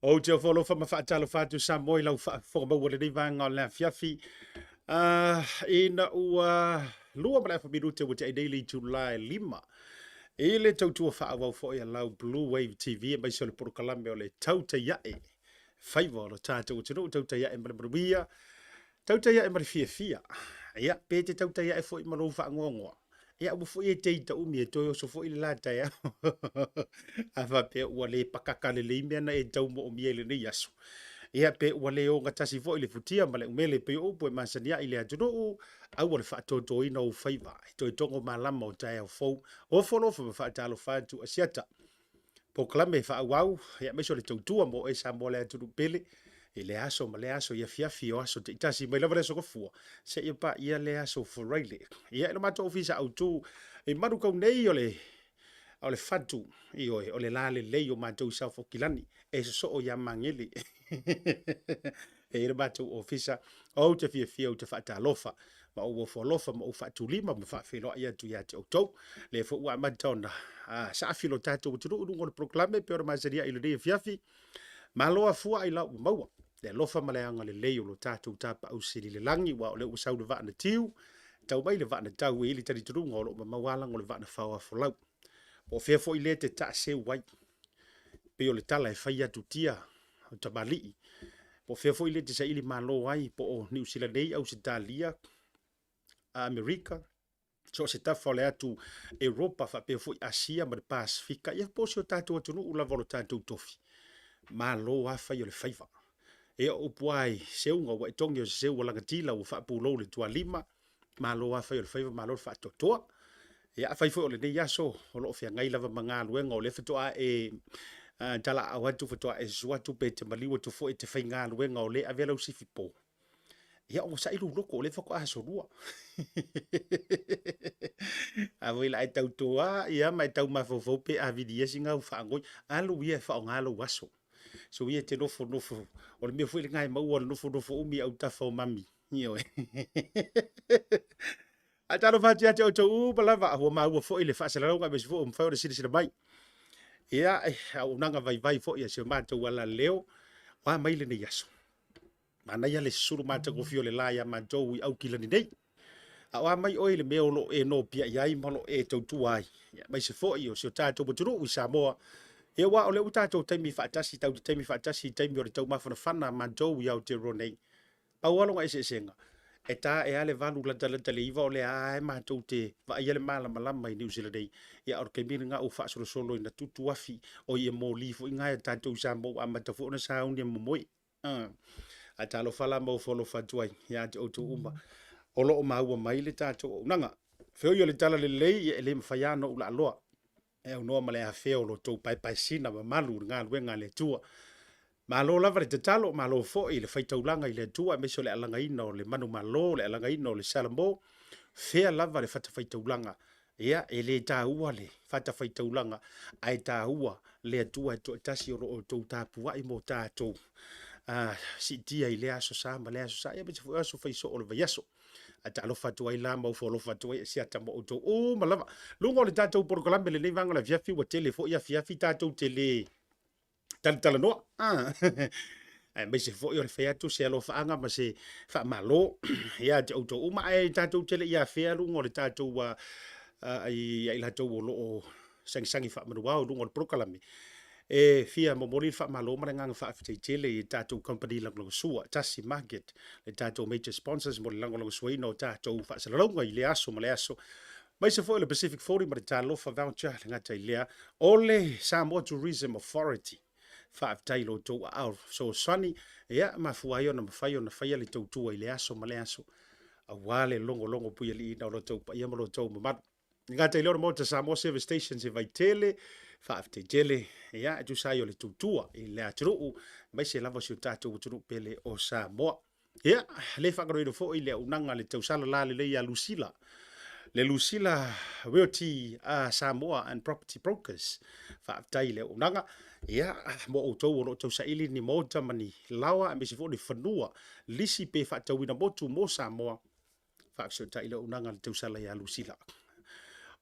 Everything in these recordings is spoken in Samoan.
Ou te ofo alofa ma faatalofa atu Samoa i lau faafofoga maua i lenei vaega o le afiafi. Ina ua 2:30 minute ua tea nei le itula e 5 i le tautua faaauau foi a lau Blue Wave TV aemaise o le polokalame o le Tautai Ae Faiva o lo tatou atunuu, tautai ae ma le manuia, tautai ae ma le fiafia. Ia, pe te tautai ae foi ma lou faanoanoa, ia aua foi e te ita umi e toe oso foi le la taeao. A faapea ua le pakaka lelei mea na e tau moomia i lenei aso, ia pe ua le ogatasi foi le futia ma le umele pei o upu e masani ai i le atunuu, aua le faatotoina ou faiva e toe togo malama o taeao fou. Ofo alofa ma faatalofa atu Asiata. Polokalame faaauau, ia aemaise o le tautua mo oe Samoa le atunuu pele i lea aso ma lea aso i afiafi o aso taitasi mai lava le aso Gafua seia paia le aso Faraile. Ia i lo matou ofisa autu i Manukau nei o le o le fatu, ioe, o le la lelei o matou i South Okilani e sosoo ia Magele. E i ai le matou ofisa, ou te fiafia ou te faatalofa ma ou ofo alofa ma ou faatulima ma faafeiloai atu ia te outou. Lea foi ua amata ona saafi lo tatou atunuu i luga o le polokalame pei ona masani ai i lenei afiafi. Malo afua ailao ua maua le alofa ma le agalelei o lo tatou Tapaau Sili i le lagi, aua o lea ua sau le vaa na tiu, tau mai le vaa na tau, e i ai le talitonuga o lo o mamao lava lago o le vaa na faoafolau. Po o fea foi lea e te taaseu ai, pei o le tala e fai atu tia o tamalii, po o fea foi lea e te saili malo ai, po o Niu Sila nei, Ausetalia, Amerika, so o se tafa o le atu Europa faapea foi Asia ma le Pasefika, ia po o si o tatou atunuu lava o lo tatou tofi, malo lava fai o le faiva. Ia o upu lava i seuga ua e togi o se seu ua lagatila ua faapulou le tualima, malo lava fai o le faiva, malo le faatoatoa. Ia afai foi o lenei aso o lo o feagai lava ma galuega o lea faatoa e talaaao atu faatoa e susu atu pe te maliu atu foi e te faigaluega o lea e ave lau sifi po, ia onosai lou loto o lea faatoa aso lua. A foi o le a e tauto lava ia ma e tau mafaufau pe a vilia sina au faanoi, alu ia e faaaoga lou aso. Soia e te nofonofo, o le mea foi lena e maua i le nofonofo umi i autafa o mami. Ioe. Ae talofa atu ia te outou uma lava, ua maua foi le faasalalauga aemaise foi ua mafai ona silasila mai. Ia, auaunaga vaivai foi a si o matou alaleo, o a mai lenei aso? Manaia le susulu matagofie o le la ia matou i Aukilani nei. A o a mai oe i le mea o lo o e nopiai ai ma o lo o e tautua ai, aemaise foi o si o tatou atunuu i Samoa, ia aua o lea ua tatou taimi faatasi, tatou te taimi faatasi i taimi o le taumafanafana a matou i Aotearoa nei. Pau lava lona eseesega, e ta ae lava le 8 latalata i le 9 o lea lava matou te vaaia le malamalama i Niu Sila nei, ia a o le taimi lena ua faasolosolo ina tutu afi, oi e moli foi na e tatou i Samoa ua amata foi ona sauni e momoe. Ae talofa la ma ofo alofa atu ai ia te outou uma o lo o maua mai le tatou auaunaga. Feoi o le talalelei, ia e le mafai lava ona ou laaloa e aunoa ma le afea o lo outou paepaesina mamalu i le galuega a le Atua. Malo lava le tatalo, malo foi le faitaulaga i le Atua aemaise o le alagaina o le manumalo, le alagaina o le Salamo, fea lava le fatafaitaulaga. Ia, e le taua le fatafaitaulaga, ae taua le Atua e toatasi o lo o outou tapuai mo tatou siitia i lea aso sa ma lea aso sa, ia aemaise foi o aso faisoo o le vaiaso. Ae talofa atu ai la ma ofo alofa atu ai e siata mo outou uma lava. Luga o le tatou polokalame lenei vaega o le afiafi, ua tele foi afiafi tatou te le talatalanoa. Aemaise foi o le fai atu se alofaaga ma se faamalo ia te outou uma, ae tatou te le i afea luga o le tatou ia i latou o lo o sagisagi faamanuao i luga o le polokalame. E fia momoli le faamalo ma le agaga faafetai tele i tatou kamupani lagolagosua, Tasi Market, le tatou major sponsors mo le lagolagosuaina o tatou faasalalauga i lea aso ma le aso. Aemaise foi o le Pacific 40 ma le Talofa Voucher, le gata i lea o le Samoa Tourism Authority. Faafetai i lo outou aao fesoasoani, ia mafua ai ona mafai ona faia le tautua i lea aso ma lea aso, aua le logologo puialiiina o lo outou paia ma lo outou mamalu. E gata i lea o le Maota Samoa Service Stations i Vaitele, faafetai tele, ia, e tusa ai o le tautua i le atunuu, aemaise lava si o tatou atunuu pele o Samoa. Ia, le faagaloina foi le auaunaga a le tausala lalelei ia Lusila, le Lusila Realty Samoa and Property Brokers. Faafetai i le auaunaga. Ia, mo outou o lo o tausaili ni maota ma ni laoa, aemaise foi o ni fanua lisi pe faatauina motu mo Samoa, faafesootai le auaunaga a le tausala ia Lusila.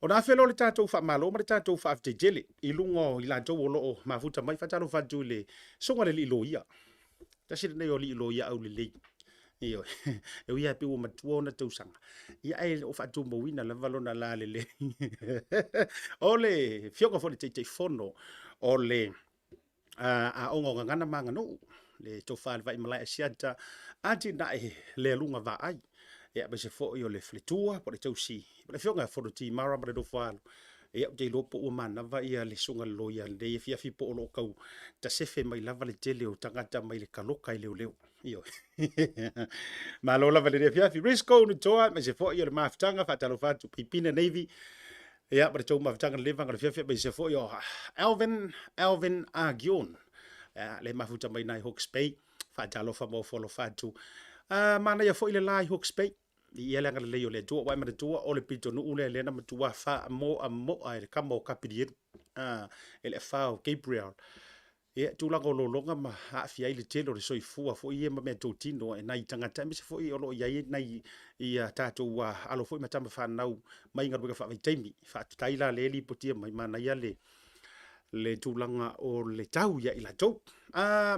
Ona afe lea o le tatou faamalo ma le tatou faafetai tele i luga o i latou o lo o mafuta mai. Faatalofa atu i le Susuga i le Alii Loia, tasi lenei o alii loia aulelei. Ioe. E ui lava pei ua matua ona tausaga, ia ae o lo o faatumauina lava lona lalelei. O le Afioga foi i le Taitaifono o le Aoga o Gagana ma Aganuu, le Tofa i le Vaimalae Asiata Atinae Lealuga Vaai, ia aemaise foi o le faletua po o le tausi po o le Afioga ia Fonoti Mara ma le nofo a alo. Ia ou te iloa po ua manava le susuga i le loia i lenei afiafi po o lo o tau tasefe mai lava le tele o tagata mai le kaloka i leoleo. Ioe. Malo lava i lenei afiafi. Risco Unutoa, aemaise foi o le mafutaga, faatalofa atu Pipina Navy, ia ma le tou mafutaga i lenei vaega o le afiafi, aemaise foi o Alvin, Alvin Agion, ia, le mafuta mai i Hawke's Bay, faatalofa ma ofo alofa atu. Manaia foi le la i Hawke's Bay, i le agalelei o le Atua, ua e manatua o le pitonuu lea lea na matua faamoamoa e le tama o Kapilielu, e le afa o Gabriel. Ia, tulaga o lologa ma aafia ai le tele o le soifua foi ia ma meatotino e nai tagata, aemaise foi o lo o i ai nai ia tatou alo foi ma tama fanau mai galuega faavaitaimi. Faafetai la lea e lipotia mai, manaia le tulaga o le tau ia i latou.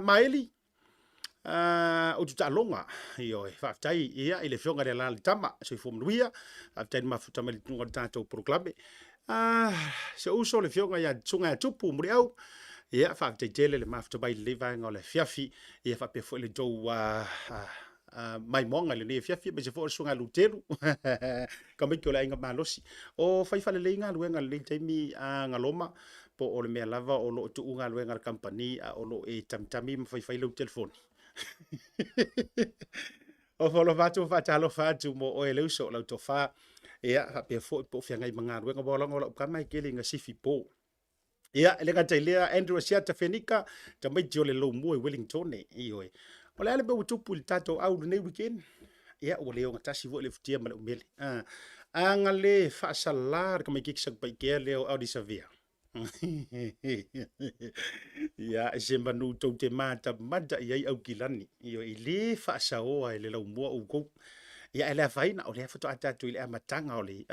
Maeli, Ututaaloga, ioe, faafetai ia i le Afioga i le Alalatama, soifua manuia, faafetai le mafuta mai i luga o le tatou polokalame. Si ou uso le Afioga ia Susuga ia Tupu Muliau, ia faafetai tele le mafuta mai i lenei vaega o le afiafi, ia faapea foi le tou maimoaga i lenei afiafi, aemaise foi o le Susuga ia Lutelu, tamaiti o le Aiga Malosi. O fai faalelei galuega i lenei taimi a Galoma, po o le mea lava o lo o tuu galuega a le kamupani a o lo o e tamitami ma faifai lau telefoni. Ofo alofa atu ma faatalofa atu mo oe le uso, lau tofa, ia faapea foi po o feagai ma galuega, aua leaga o lau tama e tele ina sifi po. Ia, e le gata i lea, Andrew Asiata Fenika, tamaiti o le Lomua i Wellingtone, ioe. O le a le mea ua tupu i le tatou au i lenei weekend? Ia, ua le ogatasi foi le futia ma le umele. A na le faasala le tamaitiiti Satupaitea lea o Audi Savea, Ia, e se manu tou te matamata i ai Aukilani. Ioe, e le faasaoa e le laumua outou. Ia, ae le afaina, o lea faatoa tatou i le amataga o le,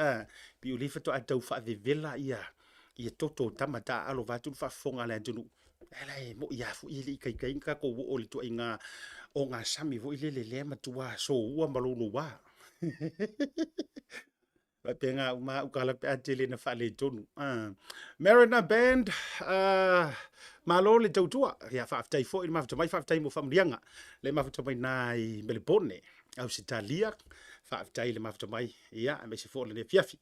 pei o lea faatoa tau faavevela ia ia toto o tama taaalo vaeatu le faafofoga a le atunuu. Ae la e moni lava foi e le i taitai ona tatou oo i le ituaiga ogasami foi lele lea e matua soua ma louloua. Faapena uma au tala pe a tele ina faaletonu. Mariner Band, malo le tautua. Ia faafetai foi le mafuta mai, faafetai mo faamanuiaga. Le mafuta mai na i Melepone, Ausetalia. Faafetai le mafuta mai, ia, aemaise foi o lenei afiafi.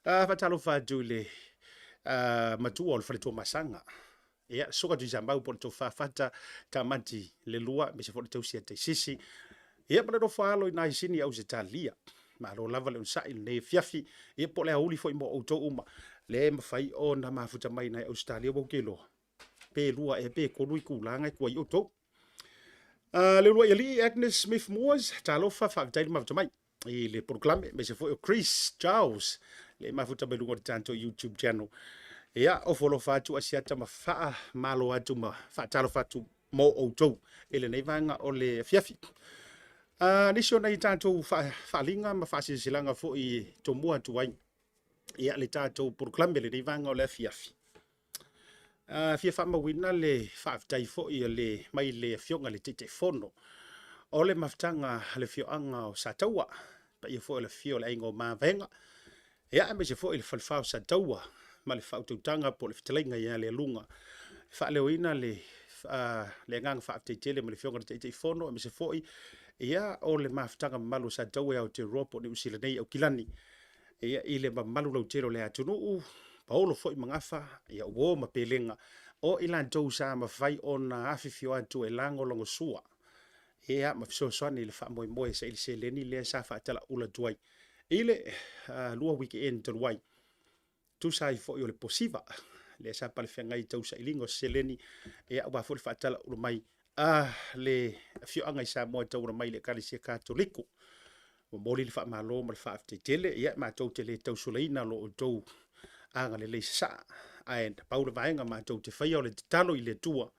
Faatalofa atu i le matua o le faletua Masaga. Ia, Susuga Tuisamau po o le Tofa Fata Tamati le lua, aemaise foi le tausi a Taisisi. Ia, ma le nofo a alo i nai Sini Ausetalia. Malo lava le onosai i lenei afiafi, ia po o le aoauli foi mo outou uma, lea e mafai ona mafuta mai nai Ausetalia, ua ou te iloa, pe lua ea pe tolu itula na e tuai outou. Le uluai alii Agnes Smith Moores, talofa, faafetai le mafuta mai i le polokalame, aemaise foi o Chris Charles, le mafuta mai luga o le tatou YouTube channel. Ia, ofo alofa atu Asiata ma faamalo atu ma faatalofa atu mo outou i lenei vaega o le afiafi. Nisi o nai tatou faaaliga ma faasilasilaga foi e tomua atu ai ia le tatou polokalame i lenei vaega o le afiafi. Fia faamauina le faafetai foi a le mai le Afioga i le Taitaifono o le Mafutaga a le Afioaga o Sataua, paia foi o le afifio o le Aiga o Mavaega, ia aemaise foi le Falefa o Sataua ma le faautautaga po o le fetalaiga ia Lealuga e faaleoina le le agaga faafetai tele mai le Afioga i le Taitaifono aemaise foi ia o le mafutaga mamalu o Sataua i Aotearoa po o Niu Sila nei i Aukilani ia, i le mamalu lautele o le atunuu, paolo foi ma gafa, ia, uo ma pelega, o i latou sa mafai ona afifio atu e lagolagosua, ia, ma fesoasoani i le faamoemoe e saili seleni lea sa faatalaula atu ai i le 2 weekend talu ai, tusa ai foi o le posiva lea sa palefeagai i tausailiga o se seleni, ia, aua foi le faatalaula mai a le afioaga i Samoa e tauala mai i le Ekalesia Katoliko. Momoli le faamalo ma le faafetai tele, ia matou te le tausulaina lo outou agalelei sasaa, ae na pau le vaega matou te faia o le tatalo i le Atua,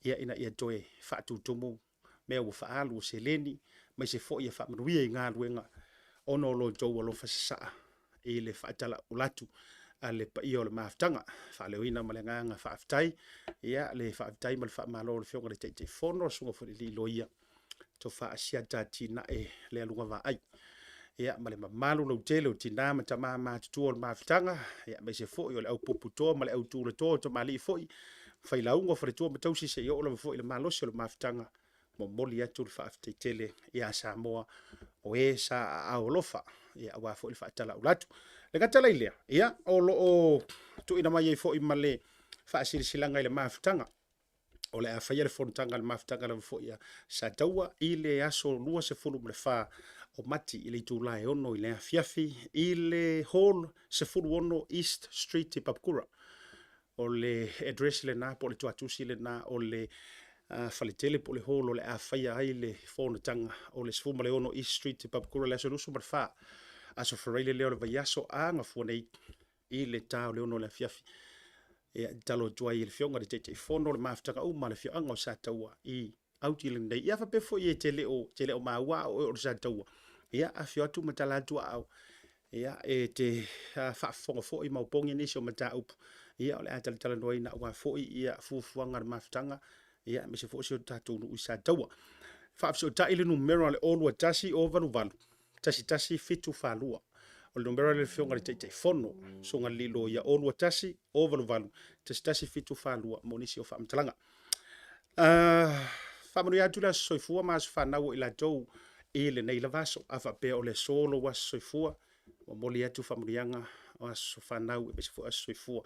ia ina ia toe faatutumu mea ua faaalu o seleni, aemaise foi ia faamanuia i galuega ona o lo outou alofa sasaa. i le faatalaula atu a le paia o le mafutaga. Faaleoina ma le agaga faafetai, ia, le faafetai ma le faamalo i le Afioga i le Taitaifono, le Susuga foi i le Alii Loia, Tofa Asiata Atinae Lealuga Vaai, ia, ma le mamalu lautele o tina ma tama matutua o le mafutaga, ia, aemaise foi o le au puputoa ma le au tulatoa o tamalii foi, failauga, faletua ma tausi seia oo lava foi i le malosi o le mafutaga. Momoli atu le faafetai tele ia Samoa o e sa aao alofa, ia, aua foi le faatalaula atu. Le gata la i lea, ia, o lo o tuuina mai ai foi ma le faasilasilaga i le mafutaga, o le a faia le fonotaga a le mafutaga lava foi a Sataua i le aso 24 o Mati i le itula e 6 i le afiafi i le Hall 16 East Street i Papakura. O le address lena po o le tuatusi lena o le faletele po o le hall o le a faia ai le fonotaga o le 16 East Street i Papakura i le aso 24, aso Faraile lea o le vaiaso a gafua nei i le ta o le 6 o le afiafi. Ia, e tatalo atu ai i le Afioga i le Taitaifono, le mafutaga uma a le afioaga o Sataua i Autili nei. Ia, faapea foi e te le o maua a o oe o le Sataua, ia, afio atu ma tala atu aao, ia, e te faafofoga foi ma opogi nisi o mataupu, ia, o le a talatalanoaina aua foi ia fuafuaga a le mafutaga, ia, aemaise foi si o tatou nuu i Sataua. Faafesootai le numera o le 021 088 11 742. O le numera lea o le Afioga i le Taitaifono, Susuga i le Alii Loia, 021 088 11 742 mo nisi o faamatalaga. Faamanuia atu le aso soifua ma aso fanau o i latou i lenei lava aso. A faapea o le aso lou aso soifua, momoli atu faamanuiaga o aso fanau aemaise foi aso soifua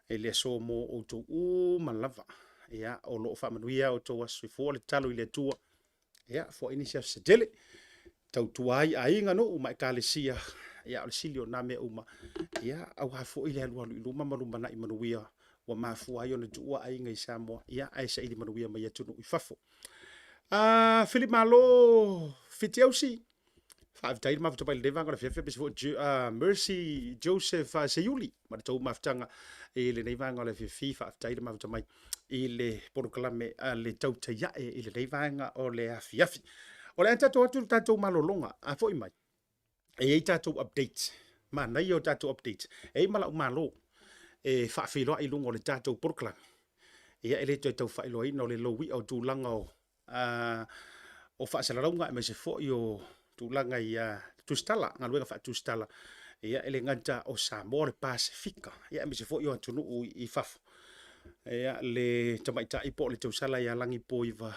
i le aso mo outou uma lava. Ia, o lo o faamanuia outou aso soifua, le tatalo i le Atua, ia, foai nisi aso se tele, tautua ai aiga, nuu ma ekalesia. Ia, o le sili o na mea uma, ia, aua foi le alualu i luma ma lumanai manuia ua mafua ai ona tuua aiga i Samoa, ia, ae saili manuia mai atunuu i fafo. Filip Malo Fitiausi, faafetai le mafuta mai i lenei vaega o le afiafi, aemaise foi Mercy Joseph Seiuli ma le tou mafutaga i lenei vaega o le afiafi. Faafetai le mafuta mai i le polokalame a le Tautai Ae i lenei vaega o le afiafi. O le a tatou atu le tatou malologa, a foi mai, e i ai tatou update, manaia o tatou update, e i ai ma lau malo e faafeiloai i luga o le tatou polokalame. Ia, e le toe tau faailoaina o le louia o tulaga o o faasalalauga aemaise foi o tulaga i tusitala, galuega faatusitala, ia, e le gata o Samoa, le Pasefika, ia, aemaise foi o atunuu i fafo. Ia, le tamaitai po o le tausala ia Lagipoiva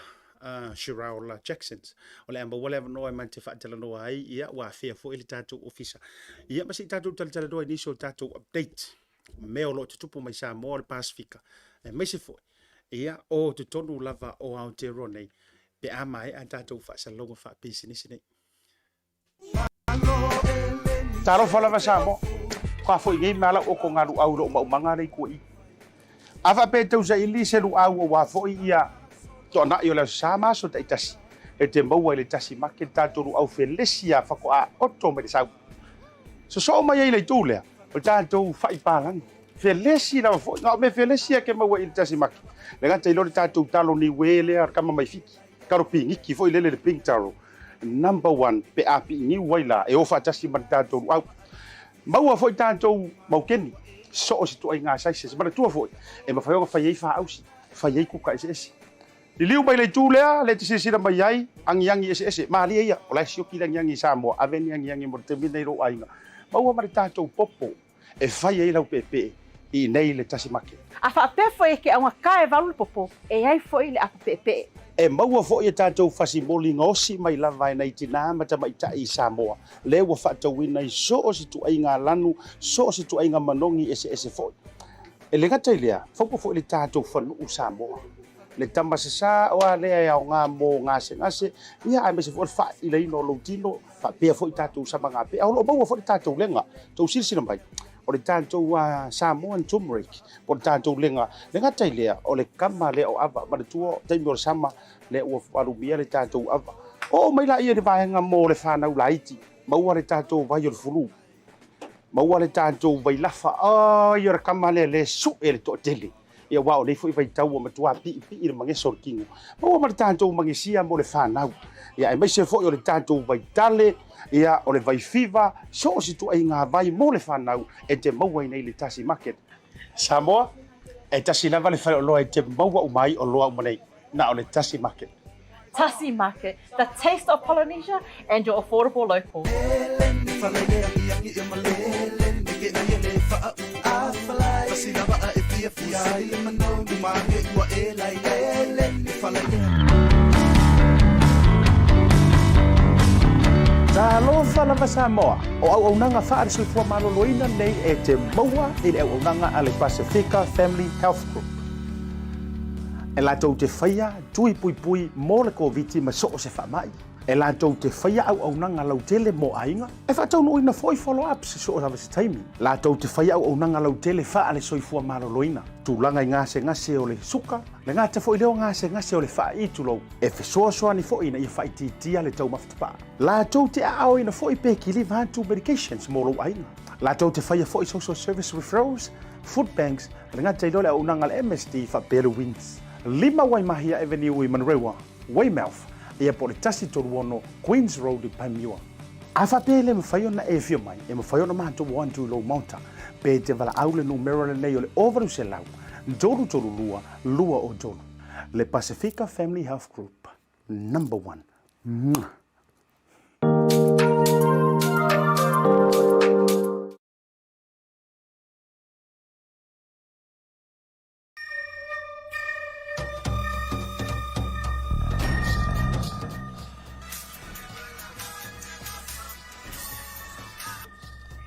Cherelle Jackson. O le a maua le avanoa e ma te faatalanoa ai, ia, ua afea foi le tatou ofisa. Ia, ma se i tatou talatalanoa i nisi o tatou update, mea o lo o tutupu mai Samoa, o le Pasefika, aemaise foi, ia, o totonu lava o Aotearoa nei, pe a maea tatou faasalalauga faapisinisi nei. Talofa lava Samoa, ka foi nei mea lau oko ngā luau i lou maumaga lea i tua i. A faapea e tausaili se luau aua foi ia toanai o le aso sa ma aso taitasi, e te maua i le tasi make le tatou luau felesi a faatoa oto mai le sau. Sosoo mai ai i le itu lea, o le tatou fai palagi. Felesi lava foi, na o mea felesi a ke maua i le tasi make. Le gata i lo le tatou talo niue lea, le kama mai Fiti, talo piniki foi lele le pink taro. Number one, pe a piiniu ai la, e o faatasi ma le tatou luau. Maua foi tatou maukeni, so o se tuaiga sizes. Manatua foi, e mafai ona fai ai faausi, fai ai kuka eseese. Liliu mai le itu lea, lea e te silasila mai ai, agiagi eseese, malie ia, o la e sioki le agiagi i Samoa, ave ni agiagi mo le taimi lenei i lou aiga. Maua ma le tatou popo e fai ai lau peepee i inei le tasi make. A faapea foi e ke augata e valu le popo, e i ai foi le apo peepee. E maua foi e tatou fasimoli gaosi mai lava e nai tinā ma tamaitai i Samoa, lea ua faatauina i so o se tuaiga lanu, so o se tuaiga manogi eseese foi. E le gata i lea, faupa foi le tatou fanuu Samoa, le tama sasā o a lea e aoga mo gasegase, ia aemaise foi o le faailaina o lou tino, faapea foi tatou samagapea. O lo o maua foi le tatou lega, tou silasila mai, o le tatou Samoan turmeric, po o le tatou lega. Le gata i lea, o le kama lea o ava, manatua taimi o le sama, lea ua alumia le tatou ava. Oo mai laia i le vaega mo le fanau laiti, maua le tatou vai o le fulu, maua le tatou vailafa, ai o le kama lea le sue le toatele. Ia aua o nei foi vaitau ua matua piipii le mageso o le tino, maua ma le tatou magesia mo le fanau, ia aemaise foi o le tatou vaitale, ia o le vaifiva, so o se ituaiga vai mo le fanau e te maua ai nei i le Tasi Market. Samoa, e tasi lava le faleoloa e te maua uma ai oloa uma nei, na o le Tasi Market. Tasi Market, the taste of Polynesia and your affordable local. Talofa lava Samoa, o auaunaga faale-soifua maloloina nei e te maua i le auaunaga a le Pasifika Family Health Group. E latou te faia tui puipui mo le Koviti ma so o se faamai. E latou te faia auaunaga lautele mo aiga, e faataunuuina foi follow-ups i so o lava se taimi. Latou te faia auaunaga lautele faale-soifua maloloina, tulaga i gasegase o le suka, le gata foi lea o gasegase o le faai'i tulou, e fesoasoani foi ina ia faaitiitia le taumafa tapaa. Latou te aaoina foi pe kiliva atu medications mo lou aiga. Latou te faia foi social service referrals, food banks, le gata i lea o le auaunaga a le MSD faapea le WINZ. 5 Waimahia Avenue i Manurewa, Weymouth, ia po o le 136 Queens Road i Panmure. A faapea e le mafai ona e afio mai, e mafai ona matou o atu i lou maota, pe e te valaau le numera lenei o le 0800 332 203. Le Pasifika Family Health Group, number one. Mwah!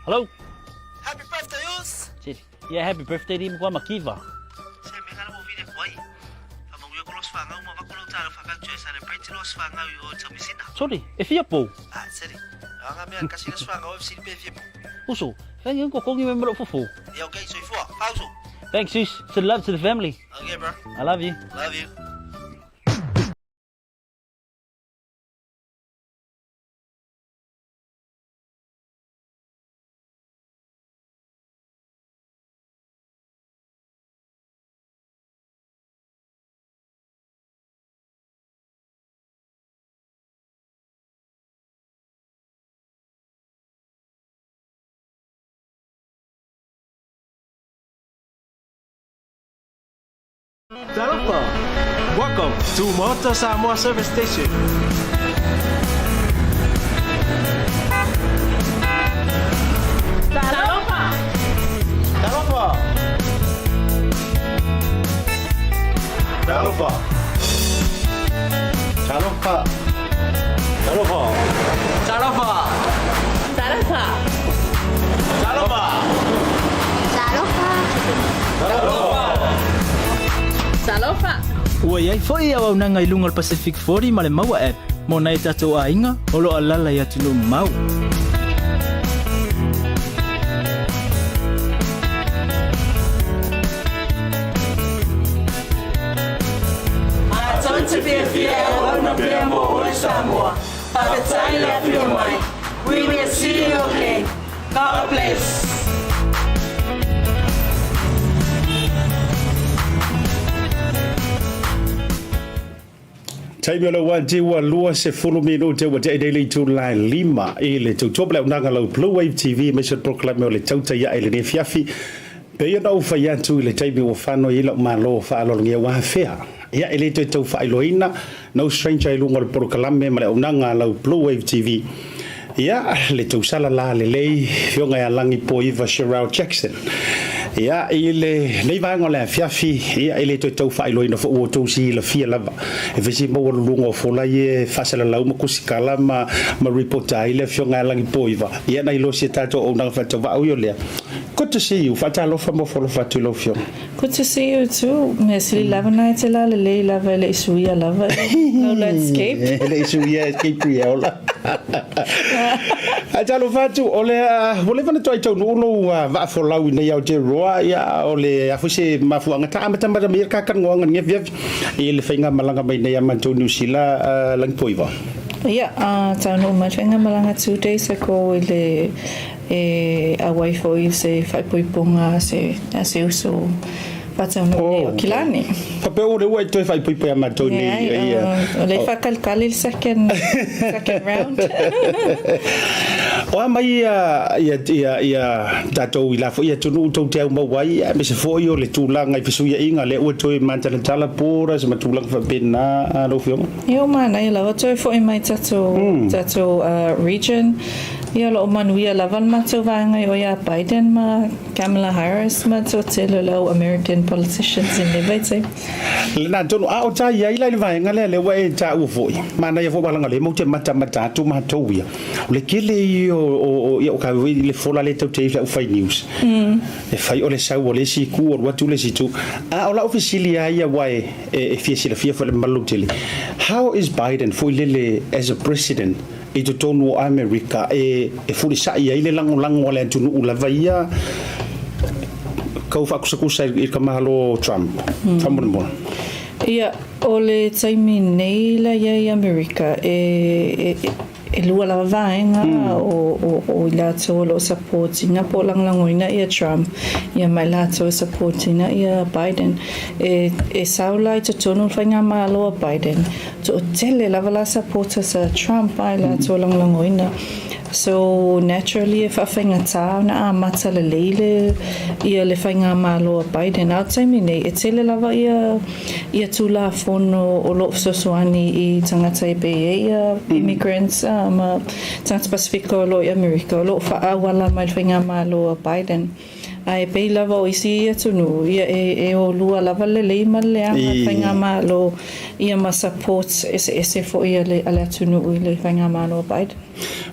Hello. Happy birthday, Us! Yeah, happy birthday di mkwa makiva. Se me kana mo vile kwai. Fa mangu ko los fanga uma va ko lo talo fa ka tue celebrate los fanga i o tamisina. Sorry, e fia pou. Ah, seri. Anga me kasi los fanga o fsi pe fia pou. Uso, thank you ko kongi me mro fufu. Yeah, okay, so ifua. Pauso. Thanks, sis. Send love to the family. Okay, bro. I love you. Love you. Talofa! Welcome to Maota Samoa Service Station. Talofa! Talofa! Talofa! Talofa! Talofa! Talofa! Talofa! Talofa! Talofa! Talofa! Ua i ai foi auaunaga i luga o le Pacific 40 ma le Maua App mo nai o tatou aiga o lo o alaala i atunuu mamao. Matou te fiafia e auauna pea mo oe Samoa. Faafetai le afio mai. We will see you again. God bless. Taimi o le uati ua 20 minute ua tea nei le itula e 5 i le tautua ma le auaunaga lau Blue Wave TV aemaise o le polokalame o le Tautai Ae i lenei afiafi. Pei ona ou fai atu i le taimi ua fano ai la'u malo faaaloalogia ua afea. Ia e le toe tau faailoaina, no stranger i luga o le polokalame ma le auaunaga a lau Blue Wave TV. Ia, le tausala la lelei, Afioga ia Lagipoiva Cherelle Jackson. Ia, i lenei vaega o le afiafi, ia, e le toe tau faailoaina foi ua outou silafia lava. E fai si maualuluga o fola ia e faasalalau ma kusikala ma, ma ripota ai le Afioga ia Lagipoiva. Ia, na iloa si a tatou auaunaga faatauvaa, ui o lea, good to see you. Faatalofa ma ofo alofa atu i lau Afioga. Good to see you too. Mea sili lava na e te la lelei lava e le i suia lava e lau landscape. E le i suia e Gabriel. Ae talofa atu, o le ua leva ona toai taunuu lou vaa folau i nei Aotearoa, ia o le a foi se mafuaaga ta amatamata mai ai le kakanoaga i lenei afiafi i le faigamalaga mai nei a matou Niu Sila Lagipoiva. Ia, taunuu mai le faigamalaga 2 days ago i le e auai foi i se faaipoipoga a se uso. faataunuu nei o Kilani. Faapea o lea ua e toe faaipoipo ia matou nei. Leai, o lea e faatalitali le second, second round. O a mai ia, ia, ia, ia tatou i la foi atunuu tou te aumau ai, aemaise foi o le tulaga i fesuiaiga lea ua toe matalatala borders ma tulaga faapena lau Afioga? Ia ua manaia lava toe foi mai tatou, tatou region. Ia o lo o manuia lava le matou vaega i o ia Biden ma Kamala Harris ma toatele o le au American politicians i lenei vaitaimi. Lena tonu, a o ta i ai la i le vaega lea, lea ua e taua foi, manaia foi aua leaga o lea matou te matamata atu matou ia, o le tele ia o, ia o ka foi le fola lea tou te i ai i le aufai news, e fai o le sau o le isi itu alu atu le isi itu. A o lau fesili lava ia aua e fia silafia foi e le mamalu lautele, how is Biden foi lele as a president i totonu o Amerika e fulisa'i ai le lagolago a le atunuu lava ia kau faakusakusa i le Malo o Trump? Faamolemole. Ia, o le taimi nei la i ai Amerika, e lua lava vaega o i latou o lo o support ina po o lagolagoina ia Trump, ia ma i latou e support ina ia Biden. E sao la i totonu o le faigamalo a Biden, Toatele lava la supporters a Trump a i latou lagolagoina. So naturally e faafaigata ona amata lelei le ia le faigamalo a Biden. A o le taimi nei e tele lava ia ia Tulafono o lo o fesoasoani i tagata e pei e ia immigrants ma tagata Pasifika o lo o i Amerika o lo o faaauala mai le faigamalo a Biden. Ae pei lava o isi atunuu, ia e e o lua lava le lelei ma le leaga i faigamalo ia ma support eseese foi a le a le atunuu i le faigamalo a Biden.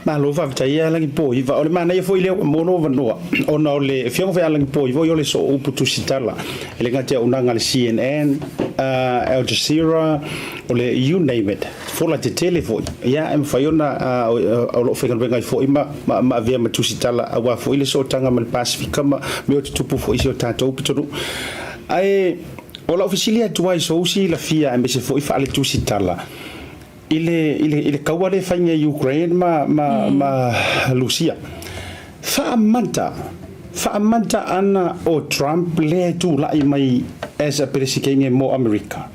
Malo faafetai ia Lagipoiva. O le manaia foi lea ua maua lou avanoa ona o le afioga foi ia Lagipoiva o ia o le sooupu tusitala e le gata i auaunaga a le CNN, Al Jazeera, o le you name it. Fola tetele foi, ia e mafai ona o lo o faigaluega ai foi ma ma avea ma tusitala aua foi le sootaga ma le Pasefika ma mea o tutupu foi i si o tatou pitonuu. Ae o lau fesili atu ai sou silafia aemaise foi faaletusitala i le i le i le kaua lea e fai nei Ukraine ma ma ma Lusia. Faamata faamata ana o Trump lea e tulai mai as a Peresikene mo Amerika.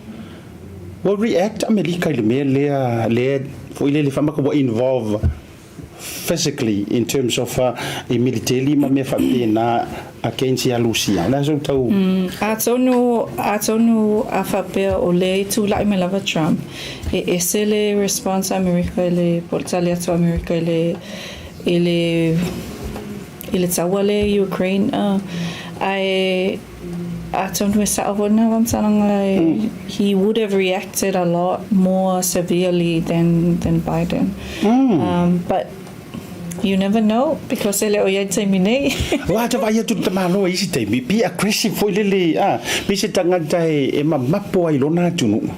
Ua react Amerika i le mea lea, lea foi lele faamaka ua involve physically in terms of i militeli ma mea faapena against ia Lusia. O le a sou tau. Atonu, atonu a faapea o lea i tulai mai lava Trump, e ese le response a Amerika i le, po o le tali atu a Amerika i le, i le, i le taua lea i Ukraine, ae Atonu e sao foi lena faamatalaga, he would have reacted a lot more severely than than Biden. But you never know because e le o i ai le taimi nei. Ua ata vaai atu le tamaloa i isi taimi, be aggressive foi lele, a, pei se tagata e mamapo ai i lona atunuu.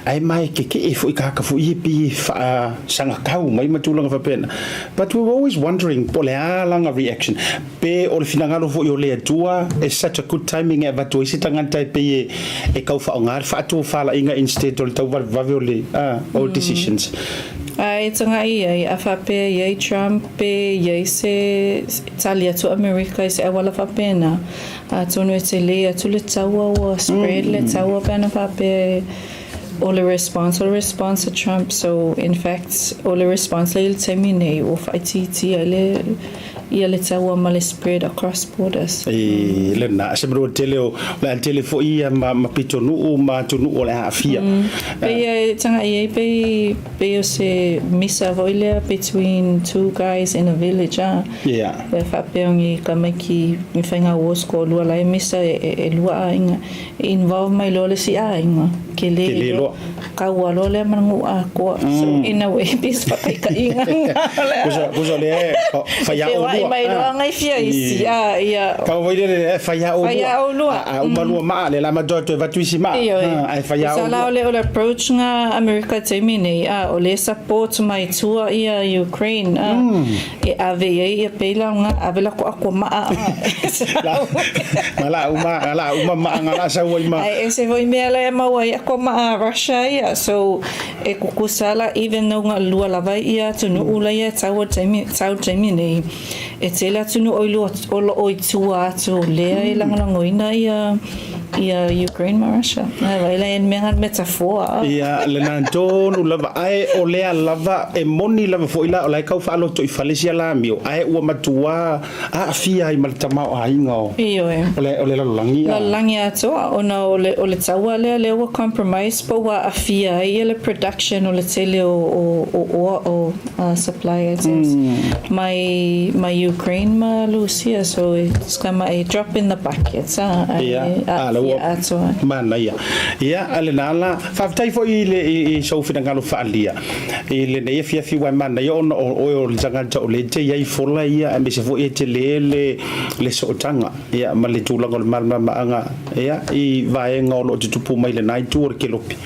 Ae ma e kekee foi kahaka foi ia pei e faasagakau mai ma tulaga faapena. But we were always wondering po o le a lana reaction. Pe o le finagalo foi o le Atua it's such a good timing e avatu ai se tagata e pei e tau faaaoga le faatofalaiga instead o le tau vavevave o le o decisions. Ae tagai i ai, a faapea i ai Trump pe i ai se tali atu a Amerika i se auala faapena, atonu e telē atu le taua ua spread le taua pe ana faapea e o le response o le response a Trump so in fact o le response lea i le taimi nei ua faaitiitia ai le ia le taua ma le spread across borders. I lena, se manu tele o le a tele foi ia ma, ma pitonuu ma atunuu o le a aafia. Pei e tagai i ai pei, pei o se misa foi lea between two guys in a village a. Yeah. Pe faapea o ni tamaiti ni faiga uo toalua la e misa e, e, e lua aiga. E involve mai loa le isi aiga, tele Tele loa. Kaua loa lea ma le nuu atoa. So in a way pei se faataitaiga lena. Kusa, kusa lea e fai a Feoai olua. mai loa ngai fia isi. A, ia. Kau foi lele e fai a olua. Fai a olua. A uma lua maa le la matoa toe avatu isi maa. Ioe. Ae fai a Kusa la olua. o le, o le approach nga Amerika i taimi nei, a, o lea e support mai tua ia Ukraine, a, E ave i ai ia pei la nga ave la ko ako maa a. Ma la uma la uma maa nga la sau ai ma. Ai ese foi mea la e maua ai ako maa Russia ia so e kukusa la even though nga lua lava ia atunuu la ia tau taimi tau taimi nei e tele atunuu o i lua o loo i tua atu lea e lagolagoina ia. ia Ukraine ma Russia. Ae vaai la e mea nga metaphor. Ia, lena tonu lava, ae o lea lava, e moni lava foi la, o la e tau faalotoifale sia la amio, ae ua matuā aafia ai ma le tamaoaiga o, Ioe. o le, o le lalolagi. A. Lalolagi atoa, ona o le, o le taua lea, lea ua compromise po ua aafia ai ia le production o le tele o, o, o oa, o uh, supply items mai, mai Ukraine ma Lusia, so it's come a drop in the bucket, a, ae Ia, a, la aafia ua atoa. manaia. Ia, a lena la, faafetai foi i le, i, i sou finagalo faaalia i lenei afiafi aua e manaia ona o oe o le tagata o lea e te i ai fola ia aemaise foi e tele le, le sootaga ia ma le tulaga o le malamalamaaga ia i vaega o lo o tutupu mai lena itu o le kelopi.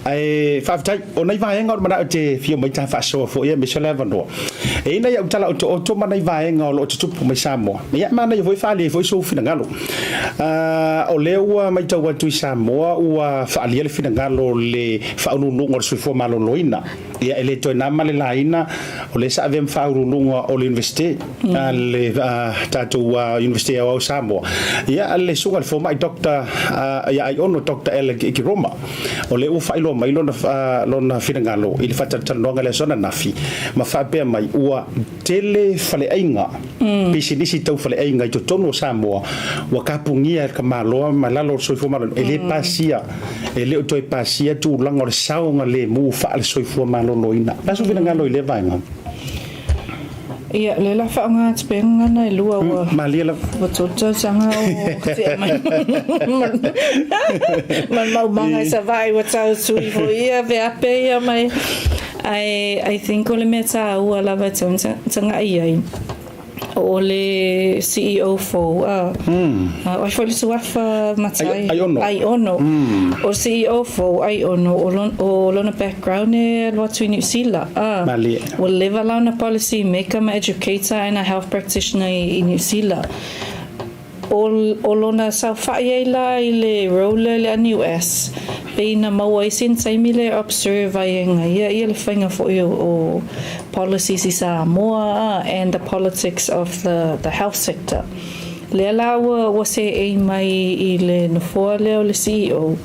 Ae faafetai, o nai vaega o le manao e te fia mai ta faasoa foi aemaise o le avanoa. E i ai nai au tala otooto ma nai vaega o lo o tutupu mai Samoa. Ia, e manaia foi e faaalia ai foi sou finagalo. O lea ua matau atu i Samoa ua faaalia le finagalo o le Faauluuluga o le Soifua Maloloina. Ia, e le toe na ma le laina, o lea sa avea ma Faauluuluga o le Iunivesite, a le tatou Iunivesite Aoao o Samoa. Ia, le Susuga i le Fomai Doctor ia Aiono Doctor Alec Ikiroma, o lea ua faailoa mai lona, lona finagalo i le faatalatalanoaga i le aso ananafi, ma faapea mai, ua tele faleaiga, pisinisi tau faleaiga i totonu o Samoa ua kapugia e le tamaloa ma lalo o le soifua maloloina, e le pasia, e le o toe pasia tulaga o le saogalemu faale-soifua maloloina. O le a sou finagalo i lea vaega? Ia, lea la faaaoga atu pea gagana e lua ua Malie lava. Ua tolu tausaga o tea mai ma le maumaga i Savaii ua tau tui foi ia veape ia mai. Ae I think o le mea tāua lava e tatau ona tagai i ai, o le CEO fou, a, o ai foi le suafa matai? Aiono. Aiono. O le CEO fou, Aiono, o lona, o lona background e alu atu i Niu Sila, a. Malie. Ua leva lana policy maker ma educator and a health practitioner i Niu Sila. O, o lona saofaʻi ai la i le role i le NUS, pei na maua ai sina taimi lea e observe ai e gaia ia le faiga foi o, o policies i Samoa a, and the politics of the, the health sector. Lea la ua, ua seei mai i le nofoa lea o le CEO.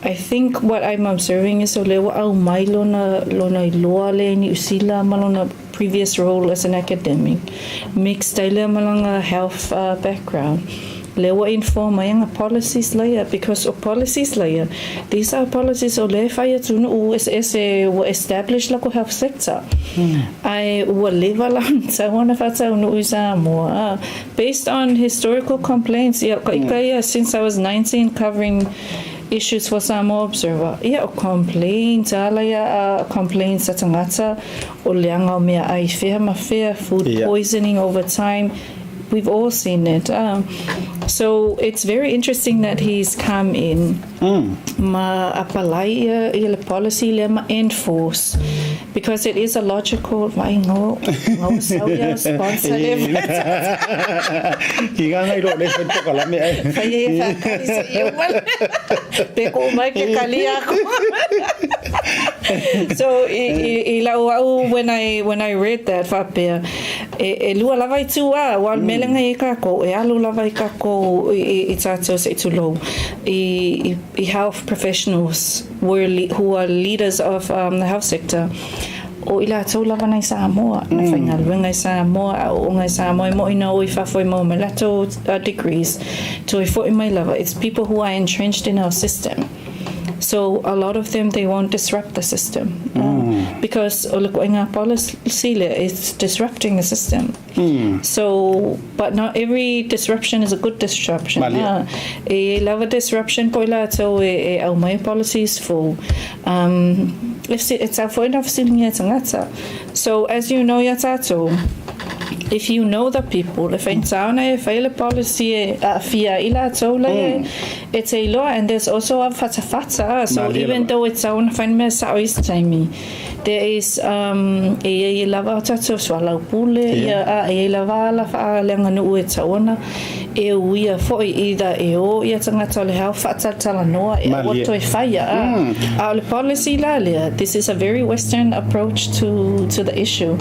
I think what I'm observing is o lea ua aumai lona, lona iloa lea i Niu Sila ma lona previous role as an academic, mixed ai lea ma lana health background, lea ua inform ai ana policies laia because o policies laia, these are policies o lea e fai atunuu eseese ua establish lakou health sector ae ua leva la ona tatau ona faataunuu i Samoa based on historical complaints ia ka ika ia since I was 19 covering Issues for Samoa Observer, Ia o complaints, ala ia a complaints a tagata o leaga o meaai fea ma fea, food poisoning over time, we've all seen it ah. So it's very interesting that he's come in ma apalai ia ia le policy lea ma enforce because it is a logical vai ngo ngo sau ia sponsor le Ki ngā ngai ro le whai pokalame ai. Whai e whakari se i umala. Pe ko mai ke kali aku. So i, i, i lau au when I, when I read that whapea, e, e lua lava i tū a, wa mm. mele ngai e kākou, e alu lava i kākou i, i, i tātou se i tūlou, i, i, i health professionals were, who are leaders of um, the health sector, o i latou lava nai Samoa, na faigaluega i Samoa, aoaoga i Samoa, e moʻi na o i fafo e maua mai latou degrees, toe foʻi mai lava, it's people who are entrenched in our system. So a lot of them they won't disrupt the system because o le koʻiga policy lea, it's disrupting the system. So but not every disruption is a good disruption. Malia. E iai lava disruption po i latou e, e aumai policies fou. Um, e, e tau foi na fesiligia e tagata. So as you know ia tatou, if you know the people, e whaitā ona e whai le policy e aafia i latou lai e, e te iloa, and there's also a whatawhata, so Malia even lava. though e tau ona whai mea sao i se taimi, There is um, e iai e lava o tatou soalaupule, ia, a e iai lava ala faaleaganuu e tau ana, e uia foi either e o ia tagata o le hao faatalatala noa e aua Malie. toe whaia, a. A o le policy la lea, this is a very western approach to, to the issue.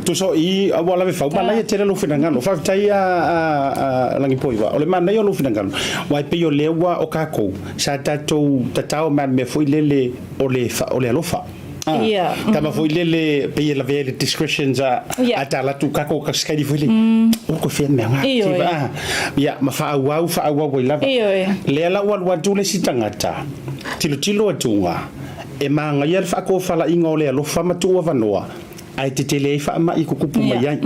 Tusa o i ua lave fau, manaia tele lou finagalo. Faafetai a, a, a Lagipoiva, o le manaia o lou finagalo, aua e pei o lea ua o tatou, sa tatou tatao mai le mea foi lele o le, o le alofa. Ah, Ia. Tama foi lele pei e lavea i le discretions a, Ia. a talatu kako ka skaili foi le. O ko fea mea ngā. Ioe. Ah, ia, ma faaauau, faaauau ai lava. Ioe. Lea la ua alu atu le isi tagata, tilotilo atuga, e magaia le faatofalaiga o le alofa ma tuuavanoa, ae tetele ai faamai e tutupu mai ai.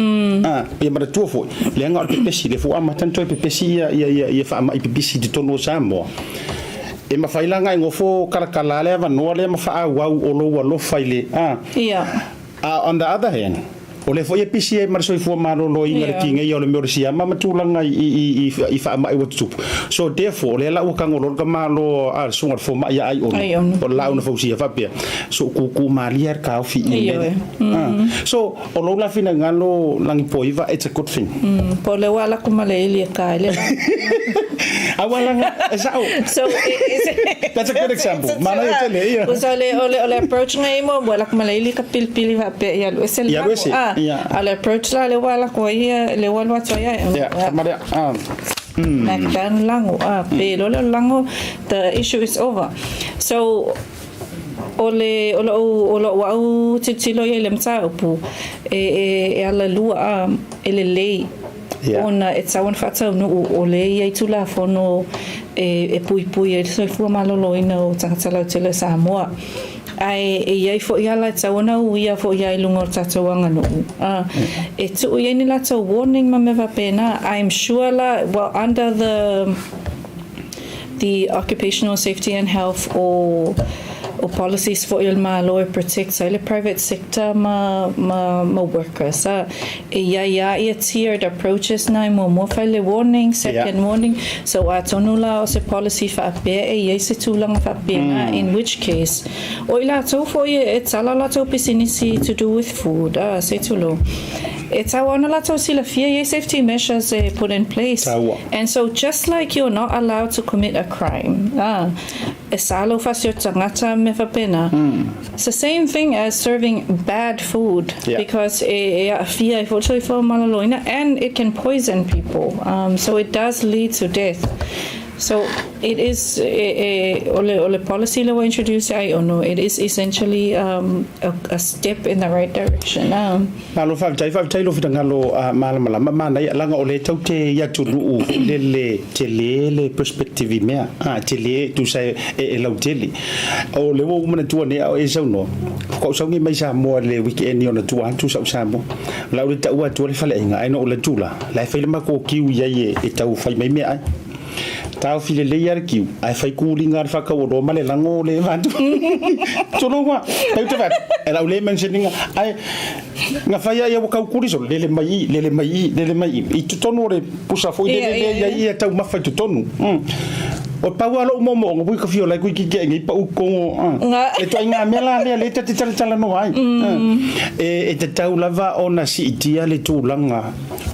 Ah, ia manatua foi, leaga o le pepesi, lea foi ua amata ona toe pepesi ia, ia, ia, ia faamai pipisi i totonu o Samoa. E mafai la ona e nofo kalakala le avanoa lea ma faaauau o lou alofa i le, ah. Ia. A on the other hand, o lea foi e pisi ai ma le soifua maloloina le tigaia o le mea o le siama ma tulaga i faamai ua tutupu. So therefore, o lea la ua tago loa le tamaloa a le susuga i le fomai ia Aiono, o le laau na fausia faapea, so kūkū malie lava le taofi i le mea lea. So o lou la finagalo Lagipoiva, it's a good thing. Po o le ua ala atu ma le ili e ka i le la. Aua laga, e sao. So, That's a good example. Manaia tele, ia. Usa o le, o le, o le approach ngai mo ua ala atu ma le ili ka pilipili faapea ia alu ese le Ia alu ese, Ah, ia. a le approach la le ua ala atu ai ia, le ua alu atu ai ia. Ia, tama lea. Ah. Back down lago. Ah, pe loa lea o le lago, the issue is over. So, o le, o lou, o lou au tilotilo ia i le mataupu, e, e, e alalua, ah, e lelei. Yeah. Ona e tatau ona faataunuu o lea e i ai Tulafono e, e puipui ai le soifua maloloina o tagata lautele o Samoa. Ae e i ai foi ala e tatau ona uia foi lava i luga o le tatou aganuu. A, e tuu i ai ni latou warning ma mea faapena. I'm sure la, well, under the the Occupational Safety and Health o o policies foi a le Malo e protect ai le private sector ma ma ma workers a e i ai a ia tiered approaches na e muamua fai le warning, second Yeah. warning so atonu la o se policy faapea e i ai se tulaga faapena in which case o i latou foi e tala latou pisinisi to do with food a se tulou e tau ona latou silafia i ai safety measures e put in place Taua. And so just like you're not allowed to commit a crime, ah, e sa lou fasi o tagata me faapena, it's the same thing as serving bad food Yeah. because e, e aafia ai foi le soifua maloloina and it can poison people. So it does lead to death. So it is e, e, o le, o le policy le ua introduce ai ono, it is essentially a step in the right direction. Malo faafetai, faafetai lou finagalo malamalama, manaia laga o lea tau te i atunuu foi lele tele le perspective i mea a tele tusa e e lautele. O lea ua ou manatua nei a o e saunoa, faatoa ou sauni mai Samoa i le weekend i ona tua atu sa ou Samoa. O la ou le taua atua le faleaiga ae na ou alu atu la, la e fai le matou kiu i ai e tau fai mai meaai. Taofi lelei lava le kiu, ae fai kuliga le faatauoloa ma le lago o le vatu. Tolou a, tau te vatu, e lau le mention ina, ae na fai ai ua kau kuli solo, lele mai i, lele mai i, lele mai i, i totonu o le pusa foi lele lea i ai ia taumafa i totonu. O pau lava lou moomooga, ui ka fia ola ai koe ki ke nei pau kongo, e ituaiga mea la lea lea ta te talatalanoa ai. E tatau lava ona siitia le tulaga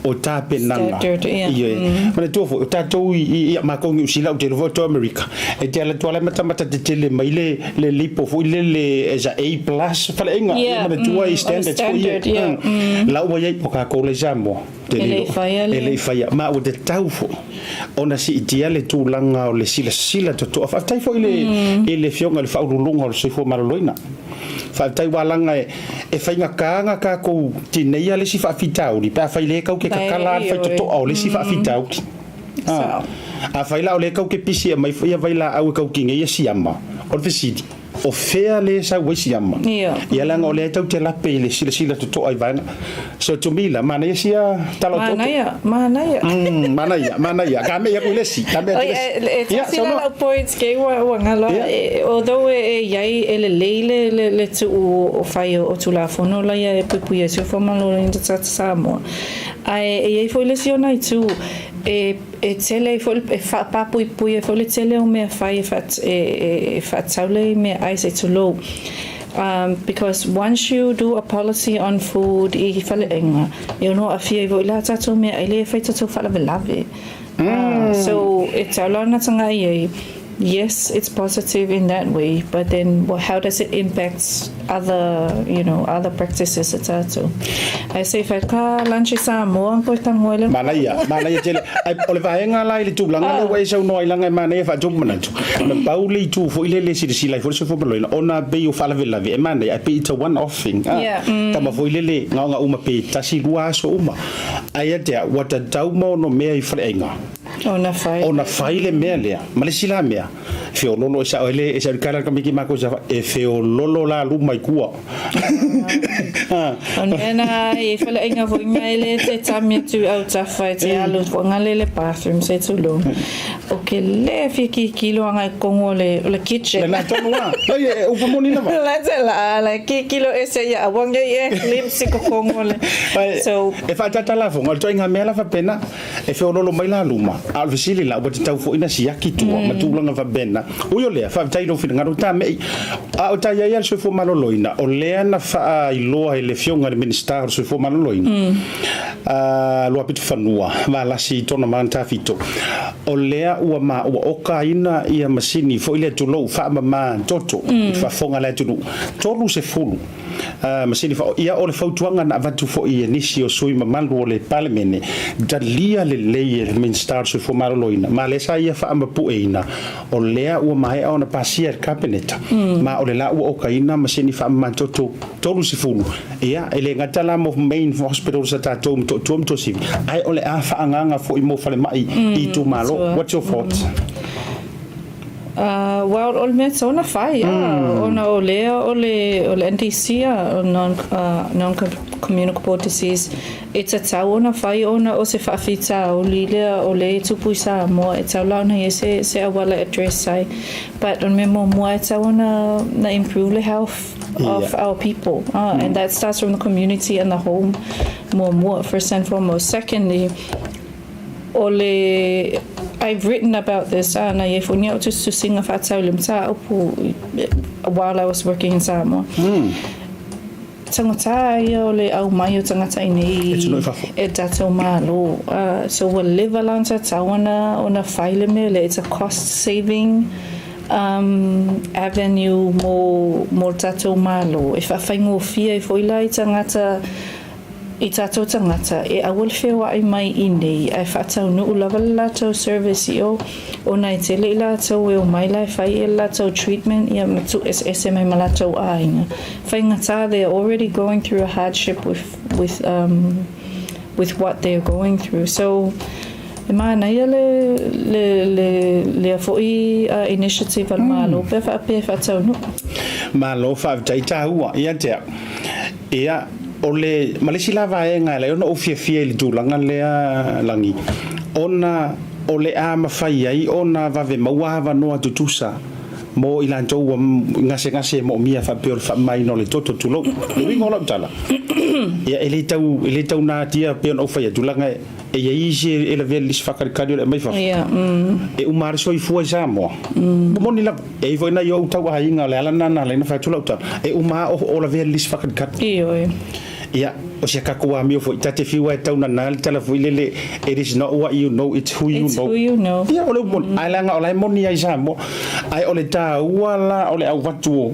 o tapenaga. Standard, ia. Ioe. Manatua foi, o tatou i, i, i a makou Niu Sila, ou te iloa foi o tou Amerika, e te ala atu lava matamata tetele mai le, le lipo foi lele as a A plus faleaiga, Yeah, ia manatua i o le standards foi ia. standard, yeah, La ua i ai, o kakou la i Samoa, te E le le i faia le- e le i faia. Ma ua tatau foi ona siitia le tulaga o le silasila totoa. Faafetai foi i le, i le Afioga i le Faauluuluga o le Soifua Maloloina. Faafetai ua alaga e, e faigata na tatou tineia le isi faafitauli pe afai le kau ke kakala le faitotoa o le isi faafitauli. A, afai la o le kau ke pisi e mai ia vailaau e kau tineia siama, o le fesili, o fea le sau ai siama? Ia leaga o lea e tau te lape i le silasila totoa i vaega. So to me la, manaia sia tala o toto. Manaia, manaia. Manaia, manaia. Ka mea aku i le isi, ka mea aku i le isi. Oi, e tasi la lau points kei ua, ua ngalo. Although e i ai, e lelei le, le, le tuu o whai o Tulafono la ia e puipui ai soifua maloloina o tagata Samoa. Ae e i ai foi le isi ona itu, e, e tele ai foi, e whaapapuipui ai foi le tele o mea whai e, wha, e, e, e whaataule i mea ai se tulou. Because once you do a policy on food i faleaiga, e ono aafia ai foi la tatou meaai lea e fai tatou faalavelave. So e tau la ona tagai ai. Yes, it's positive in that way, but then well, how does it impact other, you know, other practices e tatou? Ae se i fai ka lunch i Samoa koe tango ai le Manaia, manaia tele. Ai, o le vaega la i le tulaga lea ua e saunoa ai leaga e manaia faatupu manatu. Na pau le itu foi lele e silasila ai foi le soifua maloloina, ona pei o faalavelave e manaia ae pei it's a one off thing. Ah, Yeah, mm. Tama foi lele gaoga uma pe tasi lua aso uma. Ae ia te au, ua tatau ma ono mea i faleaiga. Ona fai. Ona fai le mea lea. Ma le isi la mea, feololo e sao ele e sao kala ka miki mako sa e feololo la luma i kua. O le mea na i faleaiga foi mea ele te tami atu au tafa e te alu whangale le bathroom se tulou. O ke le fia kikilo anga i kongo le, o le kitchen. Le na tonu a. Ai e upa moni lava. La te la la kikilo e se ia awanga i e glimpse i kokongo le. So E whaatata la fonga, o le toinga mea la whapena, E feoloolo mai la luma, a o le fesili la, ua tatau foi na siaki tua ma tulaga faapena. Ui o lea, faafetai i lou finagalo ta me'i. A o ta i ai a le Soifua Maloloina, o lea na faailoa e le Afioga i le Minisita o le Soifua Maloloina, a Luapitofanua Valasi Tona Magantafito, o lea ua ma ua okaina ia masini foi lea tulou faamama toto i le faafofoga a le atunuu, 30 Masini fao, ia o le fautuaga na avatu foi e nisi o sui mamalu o le Palemene, talia lelei e le Minisita o le Soifua Maloloina, ma lea sa ia faamapueina, o lea ua maea ona pasia e le Kapeneta, ma o le la ua okaina masini faamamatoto 30, ia, e le gata la mo main hospitals a tatou Motootua ma Tuasivi, ae o le a faaagaaga foi mo falemai i itumalo. What's your thoughts? Well, o le mea tau ona whai, ona o lea o le, o le NDC, o non, non-communicable disease, e tatau ona whai ona o se whaawhitauli lea o le e tupu i Samoa, e tau la ona ia se, se auala e address ai. But o le mea muamua e tau ona na improve le health of our people, and that starts from the community and the home muamua, first and foremost. Secondly, O le I've written about this āna i e ni au tusitusiga fa'atau i le matāupu while I was working in Samoa. Tagatā ia o le aumai o tagata iinei e tatou Malo. So ua leva la ona tatau ona ona fai le mea lea, it's a cost saving um avenue mo mo le tatou Malo e fa'afaigofie ai fo'i la i tagata I tātou tangata, e aua le wheoai mai inei, ae whaataunuu lava le latou service i o, ona e tele i latou e omai la e whai e le latou treatment ia ma tuueseese mai ma latou āinga. Whaingatā they are already going through a hardship with, with, um, with what they are going through. So, e mānaia le, le, le, lea fo'i uh, initiative a le Malo, pea whaapea e whaataunuu. Malo, faafetai tāua, ia te au. Ia, o le, ma le isi la vaega e ala ai ona ou fiafia i le tulaga lea, Lagi, ona o le a mafai ai ona vave maua avanoa tutusa mo i latou ua gasegase e moomia faapea o le faamamaina o le toto, tulou. Le uiga o lau tala, ia, e le tau, e le tau natia pei ona ou fai atu, leaga E i ai isi e lavea i le lisi faakalikali o le aumai fafo. E uma lava le soifua i Samoa. Ua moni lava. E i ai foi nai ou tau aiga, o le ala lena na ala ai ona fai atu lau tala, e uma lava o lavea i le lisi faakalikali. Ia, o si a tatou amio foi, ta te fiu lava e taunana le tala foi lele, it is not what you know, it's who you know. Ia, o le upu moni. Ae leaga o la e moni ai i Samoa. Ae o le taua la o le avatu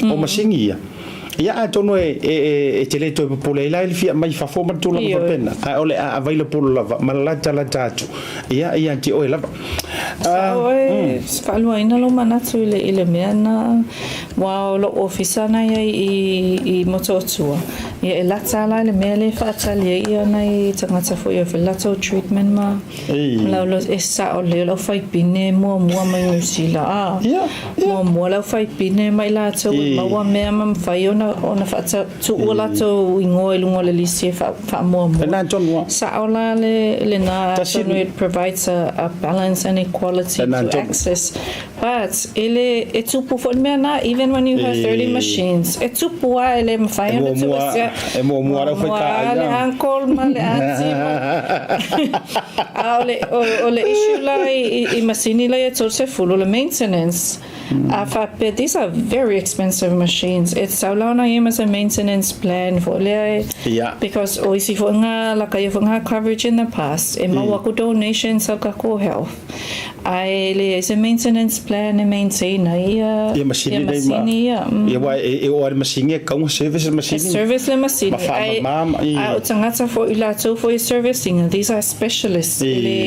o masini ia, Ia, atonu e, e, e, e te le toe popole ai la i le fia mai fafo ma le tulaga Ioe. faapena, ae o le a available lava ma le latalata atu, ia, ia te oe lava. Sa oe faaluaina lou manatu i le, i le mea na, ua o lou ofisa na i ai i, i Motootua, ia e lata la i le mea lea e faatali ai ia nai tagata foi e fai latou treatment ma, Lau lo e sao lea lau fai pine muamua mai New Zealand a muamua lau fai pine mai latou e maua mea ma mafai ona ona tuua latou ingoa i luga o le lisi e faamuamua. Sao la le lena atonu it provides a balance and equality to access. But e le, e tupu foi le mea na, even when you have 30 machines, e tupu a e le mawhai ona tu e E muamua rau whai ka ai le uncle ma le auntie ma a o le, o, o le issue la i, i, i masini la ia 30, le maintenance. A whapea, these are very expensive machines. E tau la ona ia ma se maintenance plan fo lea e, because o isi fo ngā, like ia fo ngā coverage in the past, e mau aku donations a ka ko health. Ae e leai se maintenance plan e maintain ai ia Ia masini nei ma masini ia. Ia aua e oo lava i le masini e tatau ona service le E masini service le masini ma ae faamama ma a o tagata foi i latou foi e service ina these are specialists e le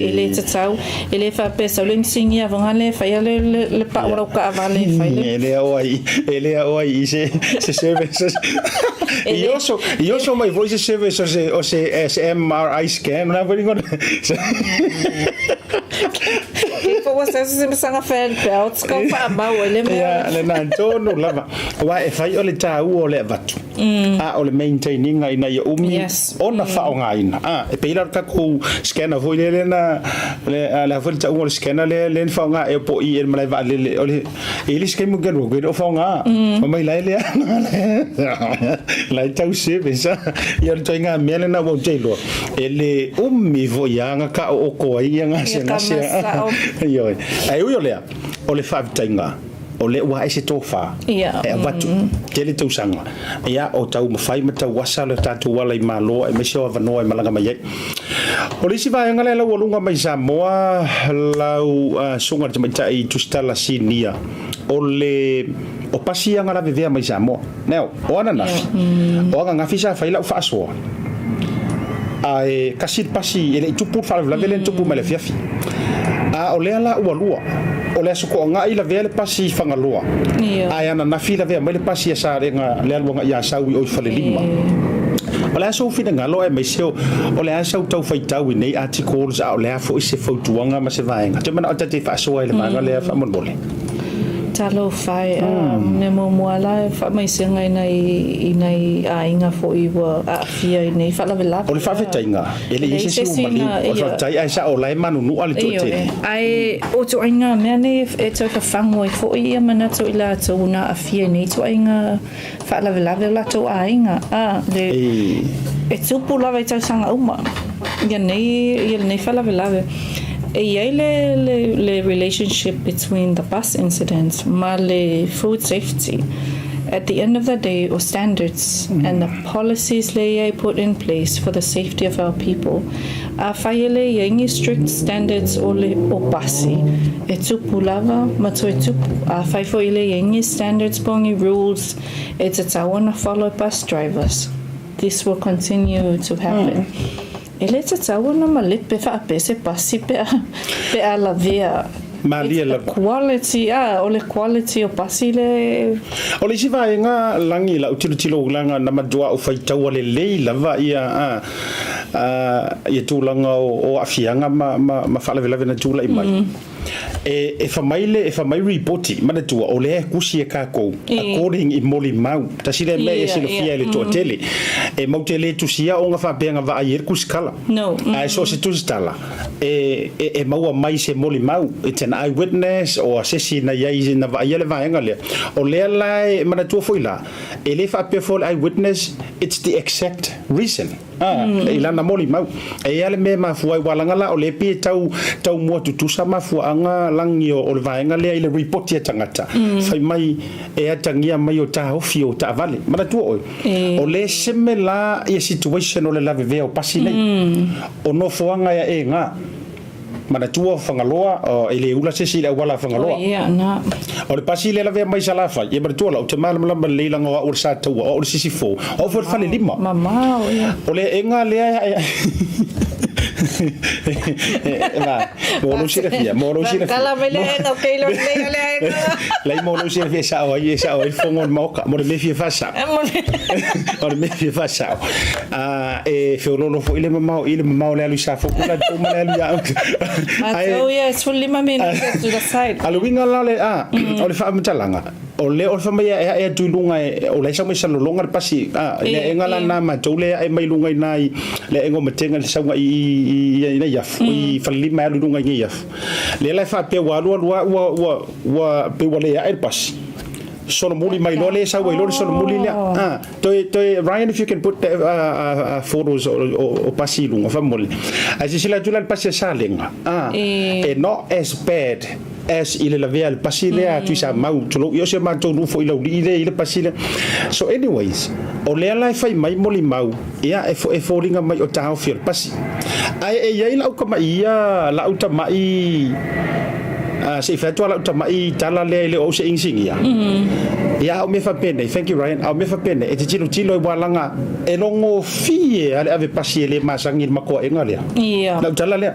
e le tatau e le faapea sau le masini ia foga le faia le le pau o lau taavale e fai le E le aoa i e le aoa i se se service i oso i oso mai foi se service o se o se se MRI scan na foi ngona Ke po ua se se masaga fan belts ka faamau ai le mea. Ia, lena tonu lava. Aua e fai o le taua o le avatu, a o le maintain ina ina ia umi ona faaaogaina. A, e pei la o le tatou scanner foi lea na, le a foi le tauga o le scanner lea lea na faaaoga ea po o i e le malae vaalele o le, e i le isi taimi ou te alu atu e le o faaaoga. Fai mai la e leaga la e tau service. Ia o le ituaiga mea lena ua ou te iloa. E le umi foi lava na taoto ai ia gasegase. Ioe. Ae ui o lea, o le faafetaiga, o lea ua ae se tofa e avatu, tele tausaga, ia, o taumafai ma tauasa le tatou ala i Malo aemaise o avanoa e malaga mai ai. O le isi vaega lea laualuga mai Samoa, lau susuga i le Tamaitai Tusitala Sinia, o le o pasi ia na lavevea mai Samoa. Now, o ananafi, o ananafi sa fai lau faasoa, ae kasi le pasi, e le i tupu le faalavelave lea na tupu mai le afiafi. A o lea la ua lua, o le Aso Toonai lavea le pasi i Fagaloa, ae ananafi lavea mai le pasi a Salega le alu agai i Asau i o i Falelima. O le a sou finagalo aemaise o le a sau tau faitau i nei articles, a o le a foi se fautuaga ma se vaega. Ou te manao ta te faasoa i le vaega lea faamolemole. Talofa e, a mea muamua la e faamaisega i nai i nai aiga foi ua aafia i nei faalavelave. O le faafetaiga, e le i ai se isi ua maliu. O le faafetai ae sao o la e manunua le toatele. Ioe, ae o ituaiga mea nei e toe fafagu ai foi ia manatu i latou na aafia i nei ituaiga faalavelave o latou aiga, a le e tupu lava i tausaga uma ia nei ia lenei faalavelave. E i ai le le le relationship between the bus incident ma le food safety. At the end of the day o standards and the policies le i ai put in place for the safety of our people. Afai e le i ai ni strict standards o le o pasi, e tupu lava ma toe tupu. Afai foi e le i ai ni standards po o ni rules e tatau ona follow bus drivers, this will continue to happen. E le tatau ona malepe faapea se pasi pe a pe a lavea. Malie It's the lava. quality, ah, o le quality o pasi le. O le isi vaega lagi lau tilotilo leaga na matua ou faitaua lelei lava ia a ia tulaga o aafiaga ma faalavelave na tulai mai. E fai mai e fai mai ripoti, manatua o lea e tusi e tatou according i molimau. Tasi lea mea ia silafia e le toatele. E matou te le tusia ona faapea na vaai ai le tusitala. Ae so o se tusitala e maua mai se molimau, it's an eye witness or se isi na i ai na vaaia le vaega lea. O lea la e manatua foi la, E le faapea foi o le eye witness, it's the exact reason a, i lana molimau. E i ai le mea e mafua ai, ua laga la o lea pei e tau taumua tutusa mafuaaga lagi o le vaega lea i le ripoti a tagata, fai mai e atagia mai o taofi o taavale. Manatua oe, o lea e seme la ia situation o le lavevea o pasi nei. O nofoaga e aega. Manatua o Fagaloa, e le ula se isi i le auala a Fagaloa. O le pasi lea lavea mai Salafai, ia manatua la, ou te malamalama lelei leaga o au o le Sataua, o au o le Sisifo, o au foi o le Falelima. O le aega lea e Mo lou silafia, mo lou silafia. Lai mo lou silafia e sao ai, e sao ai le fofoga o le Maota, mo le mea e fia faasao. O le mea e fia faasao. A e feoloolo foi le mamao i le mamao o le alu i Safotu la tou ma le alu ia Matou ia e 15 minute to the side. A le uiga la le a o le faamatalaga o lea o le fai mai e ae atu i luga e o la e sau mai Salelologa le pasi a le aega la na matou le ae mai luga i na i le aega o Matega le sauga i i i Neiafu i Falelima e alu i luga i Neiafu lea la e faapea ua alu alu a ua ua ua pei ua le ae le pasi solomuli mai loa lea e sau ai loa le solomuli lea a Toe, toe, Ryan, if you can put the photos o pasi i luga, faamolemole. Ae silasila atu la i le pasi a Salega, e not as bad as i le lavea a le pasi lea a Tuisamau, tulou, ia o si o matou nuu foi i Laulii lea e i ai le pasi lea. So anyways, o lea la e fai mai molimau, ia e e foliga mai o taofi o le pasi. Ae e i ai lau tamai ia, lau tamai se i fai atu lava lau tamai tala lea e le o au se inisinia. Ia a o mea faapenei, thank you Ryan, a o mea faapenei, e te tilotilo ai aua leaga e logofie lava le ave pasi e le masani i le matoaega lea. Ia. Lau tala lea.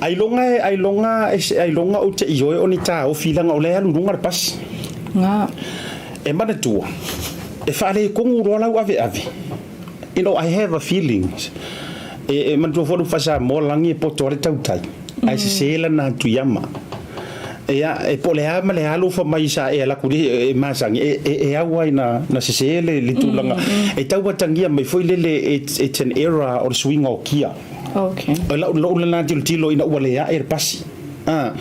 Ailoga e, ailoga e, ailoga ou te ioe o ni taofi leaga o la e alu i luga le pasi. Nga. E manatua, e faaletonu loa lau aveave. You know, I have a feelings. E, e manatua foi le upu faa-Samoa, lagi e poto ai le tautai, ae sese lana atu i ama. Ia, e po o le a ma le a alofa mai sa e ala atu e, e masani, e, e, e au ai na, na sese le, le tulaga. E tau atagia mai foi lele, it's, it's an error o le suiga o kia. Okay. O lau, lou lena tilotilo ina ua le ae le pasi. A,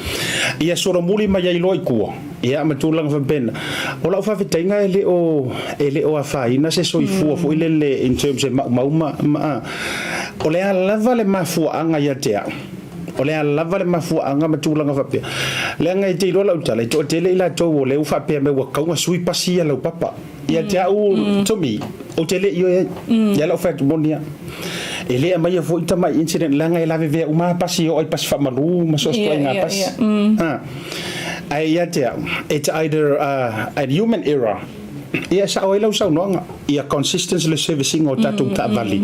ia solomuli mai ai loa i tua, ia ma tulaga faapena. O lau faafetaiga e le o, e le o afaina se soifua foi lele in terms e maumau ma, ma, a. O le a lava le mafuaaga ia te au, o le a lava le mafuaaga ma tulaga faapea. Leaga e te iloa lau tala, e toatele i latou o lea ua faapea mai ua tatau ona sui pasi ia laupapa. Ia te au, to me, ou te le ioe ai. Ia lau fai atu moni a. E le aumaia foi tamai incident leaga e lavevea uma lava pasi e oo ai pasi faamalu ma so o se ituaiga pasi. Ae ia te au, it's either a human error, ia e sao ai lau saunoaga, ia consistent le service ina o tatou taavale.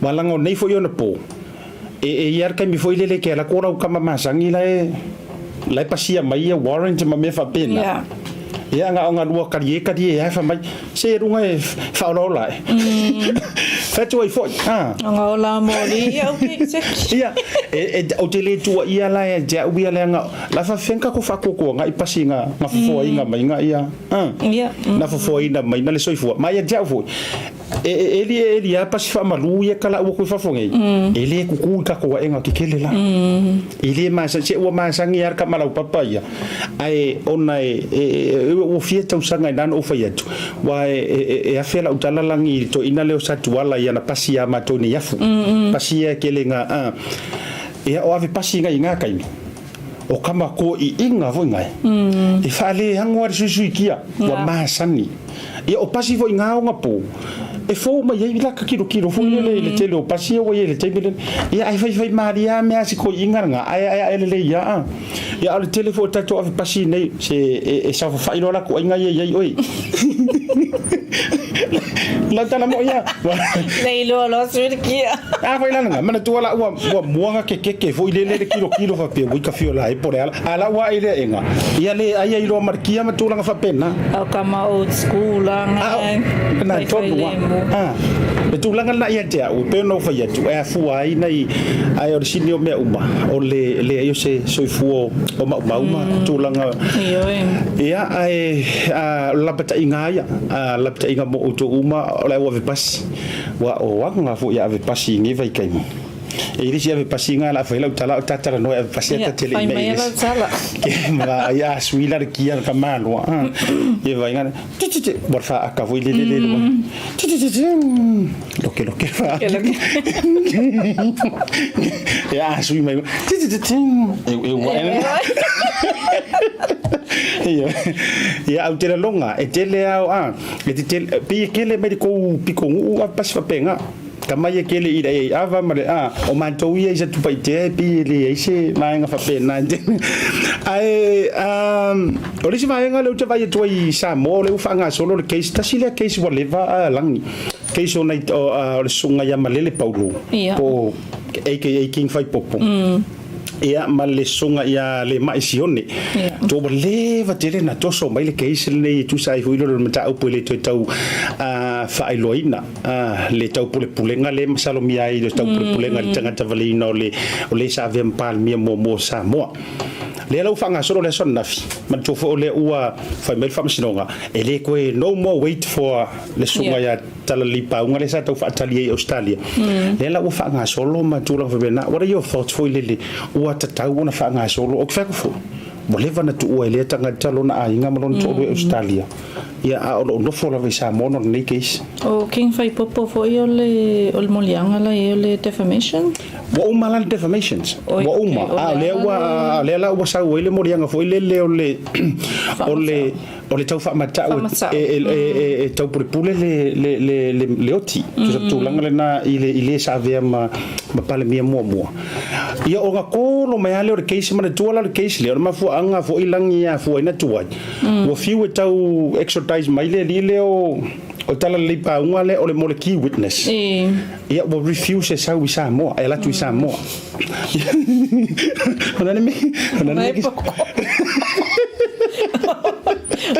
Aua leaga o nei foi ona po, e i ai lava le taimi foi lele e te alu atu o lau tama masani la e la e pasia mai ia warrant ma mea faapena. Ia na ona lua kalie kalie lava fai mai, se luga e faaolaola ae. Fai atu ai foi, a. Ona ola moli ia au ke seki. Ia, e, e, ou te le tuuaia la ia te au ia leaga la faafefea na tatou faatuatuaga i pasi na na fofoaina mai na ia, a. Ia. Na fofoaina mai na le soifua. Ma ia te au foi, E eli e eli lava pasi faamalu ia ka lau atu i fafo nei, e le kuku i tatou aega kekele la. E le masani, se ua masani lava le tama laupapa ia, ae ona e ua fia tausaga ina na ou fai atu, aua e afe lau tala lagi i le toeaina lea o Satuala i ana pasi ia matou nei afu, pasi ia e kele na, ia o ave pasi nai i na taimi. O kama koiiga foi nae, e faaleago lava le suisuikia, ua masani. Ia o pasi foi nga ona po, e fou mai ai la ka kilokilo foi lele i le tele o pasi ia ua i ai i le taimi lenei. Ia ae faifai malie lava mea a si koiiga lena, ae ae ae lelei lava. Ia a o le tele foi o tatou ave pasi nei, se e saofafai loa latou aiga ia i ai oe. Lau tala moi ia. Nei loa loa suikia. A foi la lena, manatua la ua ua muaga kekeke foi lele le kilokilo faapea ua i ka fio la e po le ala. A la ua ai lea enga. Ia le ai ai loa ma le kia ma tulaga faapena. Au kama old school la nga. Na tonu a. A. Le tulaga lena ia te au, e pei ona ou fai atu, e afua ai nai, ae o le sini o mea uma, o le leai o se soifua o maumau ma tulaga. Ioe. Ia, ae o le lapataiga lava ia, lapataiga mo outou uma, o le au ave pasi. Ua o aga foi a ave pasi i nei vaitaimi. E i le isi ave pasi nga la fai lau tala o tatalanoa e ave pasi ata tele i mei isi. Ke ma ai a sui la le kia ka maloa. E vai nga ti ti ti ua fa aka foi le le le le. Ti ti ti ti loke loke fa. E a sui mai ti ti ti ti e e ua Ia, ia au te lalonga, e tele au a, E te tele, pei e kele mai le kou piko nuu a pasi faapena. Ka mai e kele i le ava ma le a, o matou ia i Satupaitea e pei e leai se vaega faapena. Ae, o le isi vaega lea ou te vaai atu ai i Samoa, o lea ua faagasolo le case, tasi lea case ua leva a lagi, case o nai, o le susuga ia Malele Paulo, po o aka King Faipopo. Ia ma le susuga ia Lemai Sione. To ua leva tele na toso mai le case lenei e tusa ai foi le mataupu e le toe tau faailoaina le taupulepulega le masalomia ai le taupulepulega i le tagata valeina o le o le sa avea ma Palemia muamua o Samoa. Lea la ua faagasolo le aso ananafi, manatua foi o lea ua fai mai le Faamasinoga e le toe no more wait for le susuga ia Talalelei Pauga lea sa tau faatali ai i Ausetalia, lea la ua faagasolo ma tulaga faapena. What are your thoughts foi lele ua tatau ona faagasolo? Ou te fai atu foi, Ua leva ona tuua e lea tagata lona aiga ma lona toalua i Ausetalia, ia, a o lo o nofo lava i Samoa ona o lenei case. O King Faipopo foi o le o le moliaga la i ai o le defamation? Ua uma la le defamations. Ua uma. A o lea ua, a o lea la ua sau ai le moliaga foi lele o le, o le, o le tau faamatau e, e, e, e taupulepule le, le, le, le, le oti. Tusa tulaga lena i le, i le sa avea ma, ma Palemia muamua. Ia ona kolo mai lava lea o le case, manatua la o le case lea, o le mafuaaga foi lagi e afua ai na tuai. Ua fiu e tau extradite mai le alii lea o, o Talalelei Pauga lea o le mo le key witness. Ia ua refuse e sau i Samoa, e alu atu i Samoa. Ona le mea, ona le mea.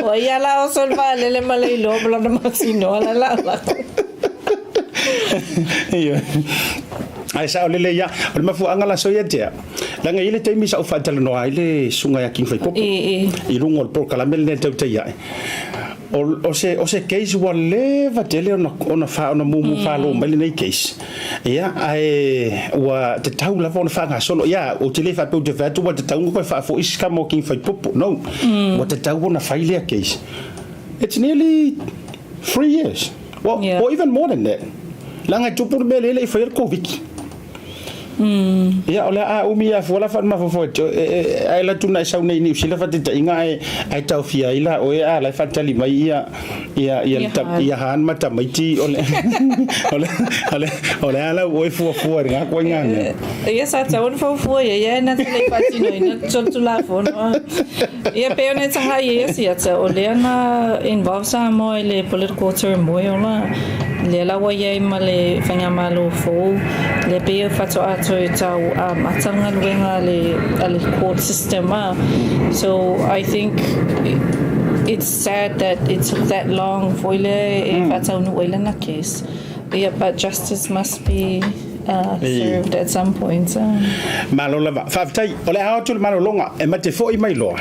O ia la o sol vaalele ma le iloa ma lona masinoa la la la. Ia. Ae sao lelei ia. O le mafuaaga la soia tea. Leaga e i ai le taimi sa ou faatalanoa ai le susuga ia King Faipopo i luga o le polokalame lenei a le Tautai Ae. O, o se, o se case ua leva tele ona, ona, fa, ona mumu falo mai lenei case. Ia, ae ua tatau lava ona faagasolo. Ia, ou te le faapea ou te fai atu ua tatau ona toe faafoi se tama o King Faipopo. No. Ua tatau ona fai lea case. It's nearly 3 years. Well, or even more than that. Leaga e tupu le mea lea e le i faia le Koviti. Ia, o le a umi ia fua la faamafaufau ae alu atu na e sau nei i Niu Sila faataitaiga ae ae taofia ai la oe a la e faatali mai ia ia ia ia Han ma tamaiti o le o le o le o le a lau oe fuafua i lena koaiga mea. Ia sa tatau ona fuafua ia ia na te le i faatinoina solitulafono a. Ia pei ona e tahaʻi ai ia siata, o lea na involve Samoa i le political turmoil la, lea la ua i ai ma le faigamalo fou, lea pei e faatoa toe tau amata le galuega a le, a le court system a. So I think it's sad that it took that long foi lea e faataunuu ai lana case. Ia but justice must be served at some point. Malo lava. Faafetai. O le a oo atu le malologa e mate foi mai loa.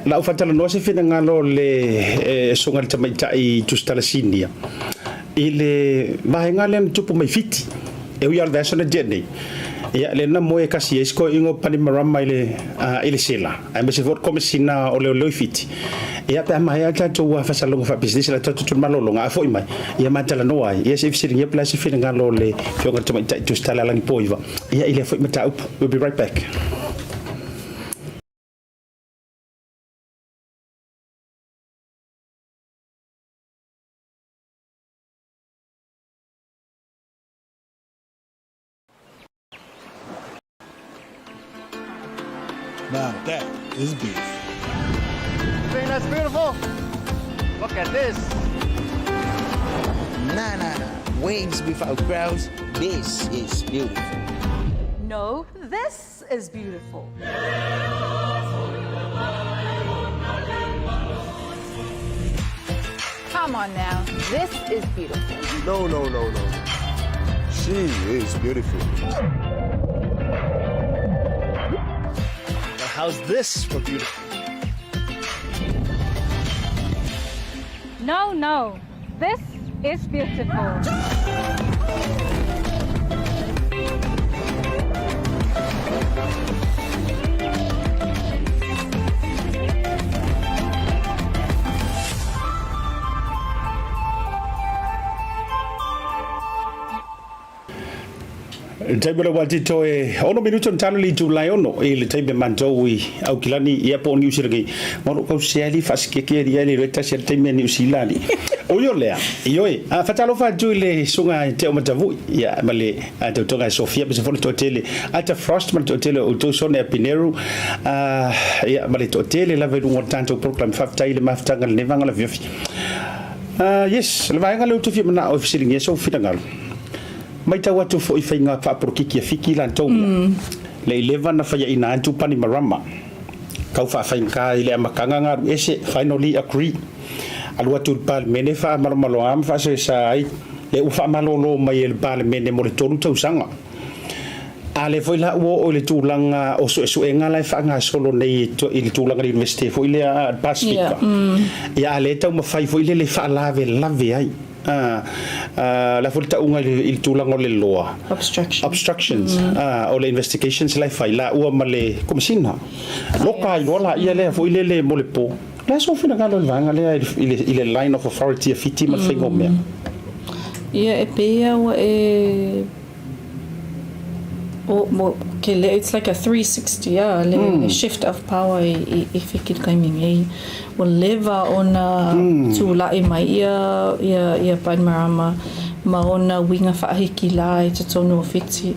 La ou faatalanoa se finagalo o le Susuga i le Tamaitai Tusitala Sinia i le vaega lea na tupu mai Fiti. E ui lava o le vaiaso na tea nei, ia lea na moe kasi ai si toeaina o Panimarama i le i le sela, aemaise foi o le Komesina o Leoleo i Fiti. Ia pe a maea le tatou faasalalauga faapisinisi la tatou tuli malologa a foi mai, ia ma talanoa ai. Ia se i fesiligia po o le a se finagalo o le Afioga i le Tamaitai Tusitala Lagipoiva ia i lea foi mataupu. We'll be right back. Now that is beef. Think that's beautiful? Look at this. Nah, nah, nah. Waves without crowds. This is beautiful. No, this is beautiful. Come on now. This is beautiful. No, no, no, no. She is beautiful. Now, how's this for beautiful? No, no. This is beautiful. I le taimi o le wā tito e ono minuto na talo le itulai ono i le taimi e matou i Aukilani ia po o Niu Sila nei. Ma o lou kau sea li faasikeke ali ai le iloa tasi a le taimi a Niu Sila ali. Ui o lea, ioe, a faatalofa atu i le susuga i Te Omatavui ia ma le tautoga e Sofia aemaise foi le toatele Ata Frost ma le toatele o outou Sone Apineru a ia ma le toatele lava i luga o le tatou program. Faafetai i le mafutaga i lenei vaega laviofi. Yes, o le vaega lea ou te fia manao e fesiligia sou finagalo. Matau atu foi i faiga faapolokiki a Fiti latou ia, le i leva na faiaina atu Panimarama, kau faafaigata i le amataga na alu ese, finally agree, alu atu i le Palemene faamalomaloa ma faasoesa ai le ua faamalolo mai e le Palemene mo le 3 tausaga. A lea foi la ua oo i le tulaga o suesuega la e faagasolo nei i le tulaga i le Universite foi lea a le Pasifika, ia a lea e taumafai foi lele e faalavelave ai. A le a foi le tauga i le tulaga o le loa. Obstruction. Obstructions. O le investigations la e fai laua ma le Komesina. Loka ai loa laia lea foi lele mo le po. O le a sou finagalo i le vaega lea i le line of authority a Fiti ma le faiga o mea? Ia, e pei a ua e o mo ke le it's like a 360 a le shift of power i i Fiti i le taimi nei. Ua leva ona tula'i mai ia ia ia Bainimarama ma ona uiga fa'ahikilā i totonu o Fiti.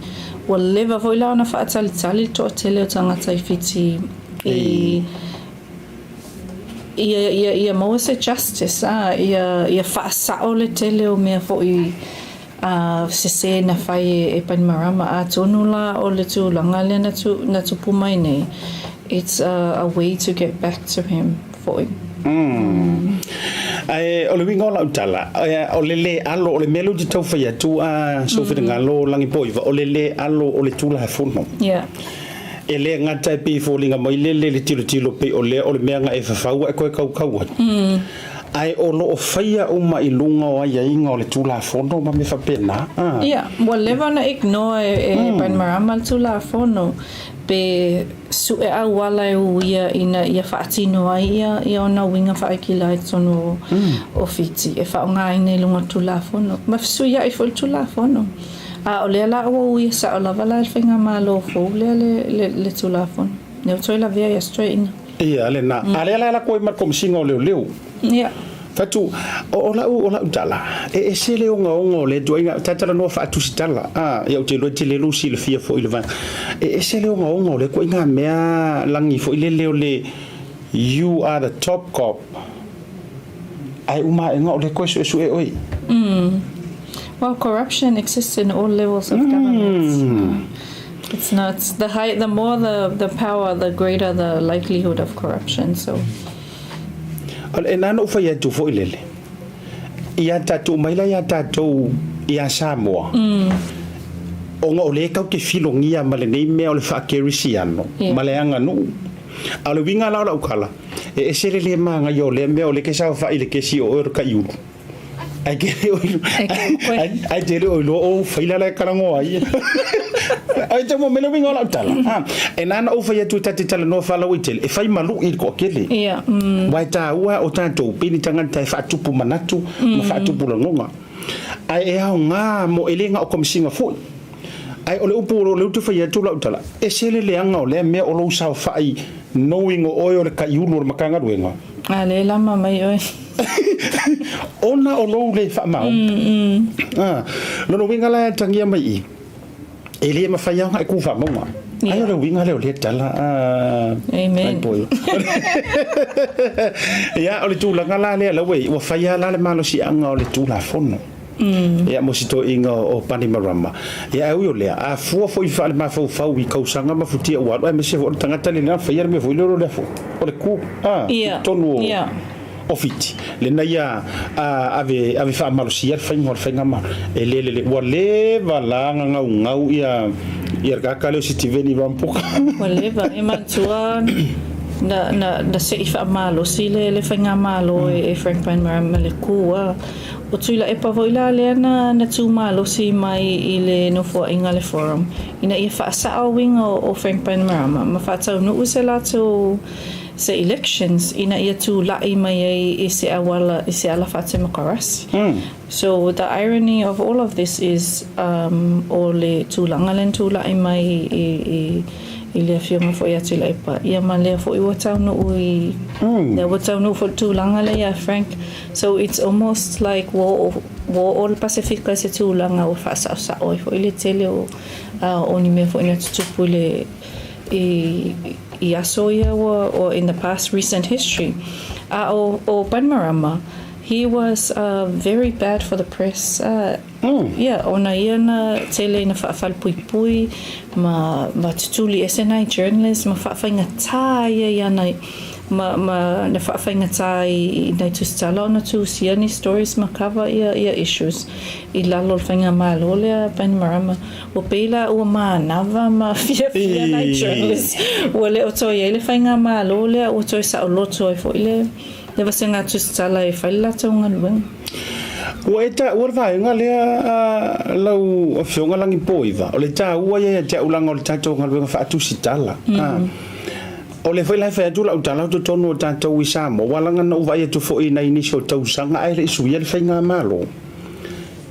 Ua leva foi la ona fa'atalitali le to'atele o tagata i Fiti i ia ia ia maua se justice a, ia ia fa'asa'o le tele o mea fo'i a sesē na fai e e Bainimarama. Atonu la o le tulaga lea na tu na tupu mai nei, it's a a way to get back to him fo'i. Umm. Ae o le uiga o lau tala, o le lē alo, o le mea lea ou te tau fai atu a sou finagalo Lagipoiva, o le lē alo o le Tulafono. Yeah. E le gata e pei e foliga mai le le le tilotilo pei o lea o le mea na e fafau ae toe kaukau ai. Ae o lo o faia uma i luga o aiaiga o le Tulafono ma mea faapena. A. Ia, ua leva ona ignore e Bainimarama le Tulafono pe suʻe auala e uia ina ia faatino ai ia ia ona uiga faaikila i totonu o Fiti e faaaogaina i luga o le Tulafono. Ma fesuiaʻi foi le Tulafono. A o lea la ua uia sa'o lava la e le faigamalo fou lea le, le, le Tulafono. Lea ua toe lavea i Aso Toeaina. Ia, lena. A lea la e lako ai ma le Komesina o Leoleo. Ia. Fatu, o, o la'u, o la'u tala, e ese le ogaoga o lea ituaiga, ta talanoa faatusitala, a, ia ou te iloa e tele lou silafia foi i le vaega. E ese le ogaoga o lea ituaiga mea lagi foi lele o le you are the top cop, ae uma aʻega o lea toe suesue oe. Well, corruption exists in all levels of government. It's not the high, the more the, the power, the greater the likelihood of corruption. So. E na ona ou fai atu foi lele, ia tatou mai la ia tatou ia Samoa, ona o lea e tatou te filogia ma lenei mea o le faakerisiano ma le aganuu. A o le uiga la o lau tala, e ese le le manaia o lea mea o lea e te saofai i le kesi o oe o le kaiulu. Ae te le o ae te le o iloa o ou faila la e talanoa ai. Ae te mo mele winga o lau tala. Ha. E nana ou fai atu e tate talanoa faalauaitele, e fai malu'i i le toatele. Ia. Mm. Aua e tāua o tatou pei ni tagata e faatupu manatu ma faatupu lagona. Ae e aoga mo e le na o Komesina foi. Ae o le upu o lea ou te fai atu lau tala, ese le leaga o lea mea o lou saofai knowing o oe o le kaiulu o le Matagaluega. A lea lama mai oe. Ona o lou le faamaoni. A, lona uiga la e atagia mai i, e le mafai lava ona e ku faamauga. Ai o le uiga lea o lea tala, a, Amen. ai poi. Ia, o le tulaga la lea la ua ua fai lava la le malosiaga o le Tulafono. Ia, mo si toeaiina o Panimarama. Ia, ae ui o lea, a fua foi faalemafaufau i kausaga ma futia ua alu, aemaise foi o le tagata lena na faia le mea foi lea o le o le ku, a, i totonu o, o Fiti, lena ia a, ave, ave faamalosia le faiga o le faigamalo. E le lelei, ua leva la ona gaugau ia, ia le tagata lea o Sitiveni Rambuka. Ua leva, e manatua na, na, na seʻi faamalosi le, le faigamalo e, e Frank Bainimarama ma le ku, a. O Tuilaepa foi la lea na na tū malosi mai i le nofoaiga le Forum ina ia faasao uiga o Frank Bainimarama ma faataunuu se latou se elections ina ia tula'i mai ai i se auala i se ala faatemokarasi. So the irony of all of this is um o le tulaga lea na tula'i mai i i i le afioga foi ia Tuilaepa ia ma lea foi ua taunuu i lea ua taunuu foi le tulaga lea ia Frank. So it's almost like ua oo, ua oo le Pasefika i se tulaga ua faasaosao ai foi le tele o, o ni mea foi na tutupu i le, i, i aso ia ua, or in the past recent history. A o, o Bainimarama, he was uh, very bad for the press. Uh, Ia, ona ia na tele ina faafalepuipui ma, ma tutuli ese nai journalist ma faafaigatā ia i ana, ma, ma na faafaigatā i, i nai tusitala ona tusia ni stories ma cover ia, ia issues i lalo o le faigamalo lea a Bainimarama. Ua pei la ua manava ma fiafia nai journalist ua le o toe i ai le faigamalo lea, ua toe saoloto ai foi le, le vasega tusitala e fai le latou galuega. Ua e taua le vaega lea a lau Afioga Lagipoiva, o le taua ia ia te au leaga o le tatou galuega faatusitala. O lea foi la e fai atu lau tala o totonu o tatou i Samoa, aua leaga na ou vaai atu foi i nai nisi o tausaga ae le i suia le faigamalo,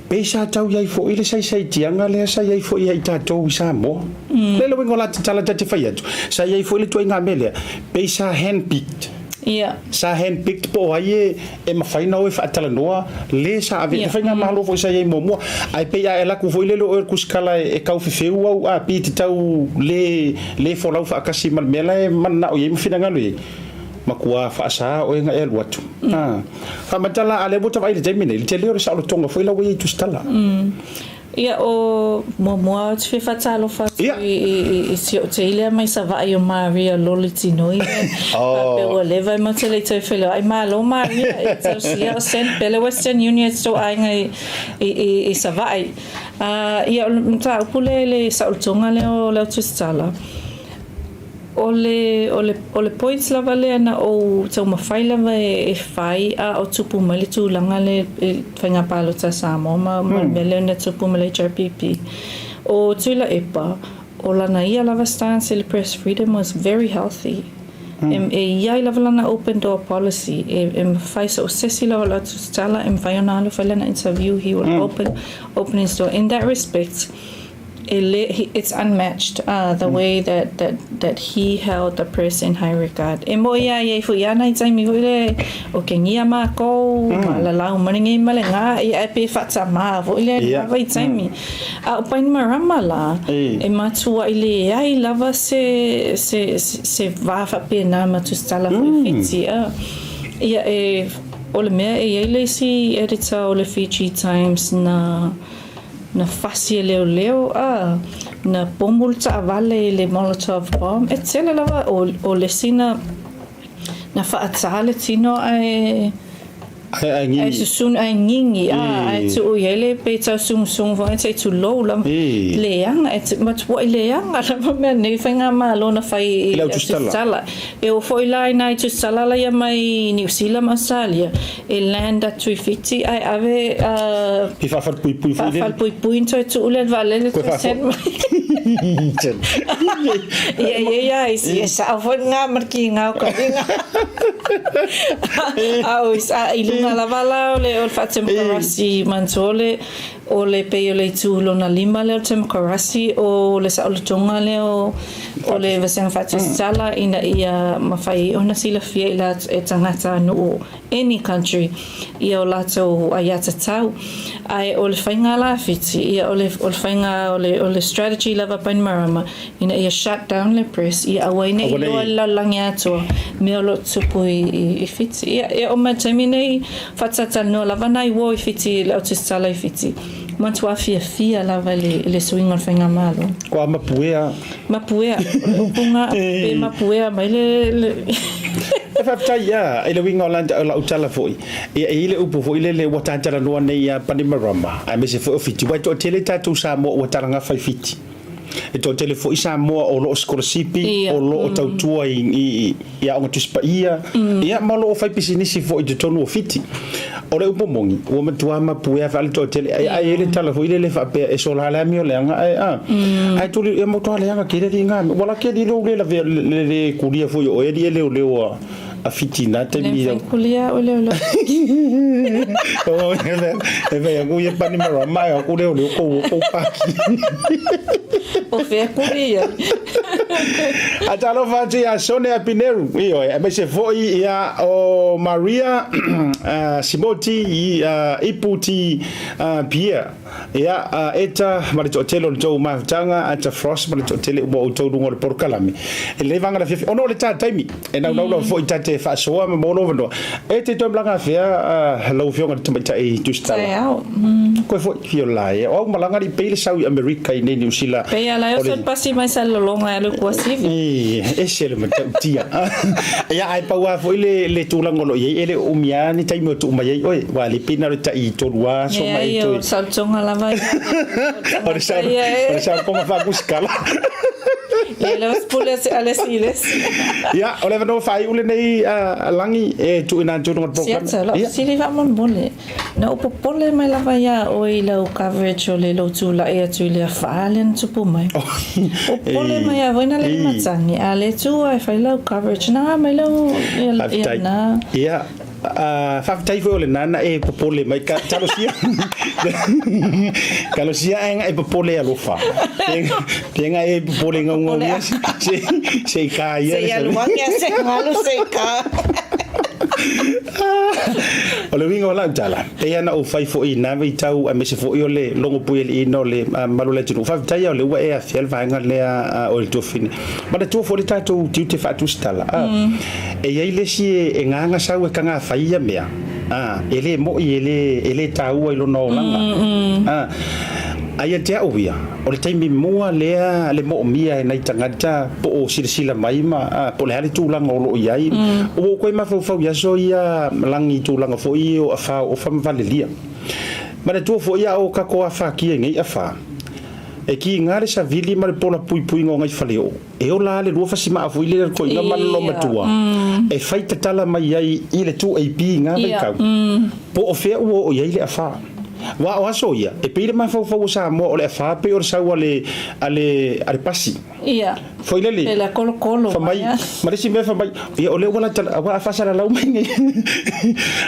pei sa tau i ai foi le saisaitiaga lea sa i ai foi ia i tatou i Samoa. Le le uiga o la tala ta te fai atu, sa i ai foi le ituaiga mea lea, pei sa handpicked. Sa handpicked po o ai e e mafai ona o e faatalanoa le sa ave le faigamalo foi sa i ai muamua. Ae pei a e alu atu foi lele o oe o le tusitala e tau fefeu au a pi te tau le le folau faatasi ma le mea la e mananao i ai ma finagalo i ai, matua faasa oe na e alu atu. A faamata la a lea ua ta vaai i le taimi nei, le tele o le saolotoga foi la ua i ai i tusitala. Ia o muamua ou te fia faatalofa atu i si ou teile mai Savaii o Maria Loli Tinoi faapea ua leva e matou te le i toe feiloai. Malo Maria e tausia o send pele Western Union e tou aiga i Savaii. Ia o le mataupu lea i le saolotoga lea o le autusitala, O le, o le, o le points lava lea na ou taumafai lava e fai a o tupu mai le tulaga lea i faiga palota a Samoa ma, ma le mea lea na tupu ma le HRPP. O Tuilaepa, o lana ia lava stance i le press freedom was very healthy. E, e i ai lava lana open door policy, e, e mafai so o se isi lava o le autusitala e mafai ona alu fai lana interview, he will open, open his door. In that respect, e le, he, it's unmatched uh, the way that, that, that he held the press in high regard. E moe ia i ai foi ana i taimi foi le, o ke ngia mākou, ma la lau mani ngei ma le ngā, ia e pe whata mā foi le yeah. lava i taimi. A o Bainimarama la, e matua i le ai lava se, se, se, se vā whapena ma tusitala foi Fiti. Ia e, o le mea e i ai le isi editor o le Fiji Times na, Na fasi e leoleo, a na pomu le taavale i le Molotov bomb, e tele lava o, o le isi na, na faatā le tino ae, Ae, ae ae susunu, ae gigi, a, ae tuu i ai le pei tausugusugu foi se i tulou lava. Leaga, e matuai leaga lava mea nei faigamalo na fai i le autusitala. E oo foi la i nai tusitala la ia mai Niu Sila ma Australia, E land atu i Fiti ae ave a. I faafalepuipui foi lele. Faafalepuipui na toe tuu lea i le vaalele toe send mai. Ia ia ia e sao foi lena ma le kiga o ka uiga. A o i luga lava la o le faatemokarasi manatua o le O le pei o le itu lona lima lea o le temokarasi, o le saolotoga lea o o le Vasega Faatusitala ina ia mafai ai ona silafia i la e tagata nuu any country ia o latou aiatatau. Ae o le faiga lafiti, ia o le o le faiga o le o le strategy lava Bainimarama ina ia shut down le press, ia aua ai ne i iloa i le lalolagi atoa mea o lo o tupu i Fiti. Ia, e oo mai le taimi nei, faatatalanoa lava nai uo i Fiti, le autusitala i Fiti, matua fiafia lava i le suiga o le faigamalo. Kua mapuea. Mapuea, o le upu na, pe mapuea mai le. E faafetai ia, i le uiga o lau tala foi, ia e i ai le upu foi lele ua tatalanoa nei ia Panimarama, aemaise foi o Fiti, aua e toatele tatou Samoa ua talagafa i Fiti. E toatele foi Samoa o lo o sikolasipi, o lo o tautua i aoga Tusi Paia, ia ma o lo o fai pisinisi foi i totonu o Fiti. O le upu moni, ua matua mapuea faa le toatele, ae i ai le tala foi lele faapea e sola le amio leaga ae a. Ae tuli ia matua leaga tele alii ngā mea. Ua laki alii lou le lavea le le kulia foi o oe alii e leoleo a a Fiti i nā taimi. Le mafai kulia au e leoleo. E fai aku ia pani marama e aku leoleo kou o kou paki. O fea kuli ia. A talofa atu ia Sone Apineru, ioe, aemaise foi ia o Maria Simoti Iputi Pierre. Ia, a Eta ma le toatele o le tou mafutaga, Ata Frost ma le toatele ua outou luga o le polokalame. E lelei vaega le afiafi, ona o le ta taimi, e naunau lava foi ta te faasoa ma maua lou avanoa. E te toe malaga afea lau Afioga i le Tamaitai Tusitala? Taeao. Koe foi, fio la e. O au malaga alii pei le sau i Amerika i nei Niu Sila. Pei a la e oso le pasi mai Salelologa e alu i Kuasivi. E, ese le matautia. Ia, ae pau lava foi le, le tulaga o lo o i ai, e le o umi lava ni taimi o tuu mai ai oe, aua le pei na o le tai tolu lava aso ma e toe. Leai, o le saolotoga lava ia. O le saolotoga faamusikala. Ia lea ua pule atu ale si le isi. Ia, o le avanoa faaiu lenei a Lagi e tuuina atu i luga o le polokalame. Siata, lau fesili faamolemole, na ou popole mai lava iā oe i lau coverage o le lou tulai atu i le afa lea na tupu mai. Popole mai lava foi na le matagi, a le tu lava e fai lau coverage, na mai lau ia na. Ia, Faafetai foi o lena na e popole mai ka talosia talosia ae nga e popole alofa pe nga e popole ngaungau ia se se i ka ia se i aluagi a se galu se i ka. O le uiga o lau tala, pei lava ona ou fai foi i na vaitau aemaise foi o le logo puialiiina o le mamalu o le atunuu. Faafetai lava o lea ua e afea le vaega lea o le tuafafine. Manatua foi le tatou tiute faatusitala. E i ai le isi e gaga sau e kagafai ia mea, a, e le mo'i, e le, e le taua i lona olaga. A, a ia te a'u ia, o le taimi mua lea le mo'omia e nai tagata po o silasila mai ma, a, po o le a le tulaga o lo o i ai. Ua ou toe mafaufau i aso ia lagi i tulaga foi o afa o ofa ma valelia. Manatua foi a o kako afakia i nei afa, e kiga le savili ma le pola puipuiga o nai faleoo. E ola lava le lua fasimaa foi lele a le toeaina ma le loomatua e fai tatala mai ai i le 2AP i ngā vaitau, po o fea ua oo i ai le afa. Aua o aso ia, e pei le mafaufau o Samoa o le afa pei o le sau a le, a le, a le pasi. Foi lele, fa mai, ma le isi mea fa mai, ia o lea ua lata, aua a faasalalau mai nei.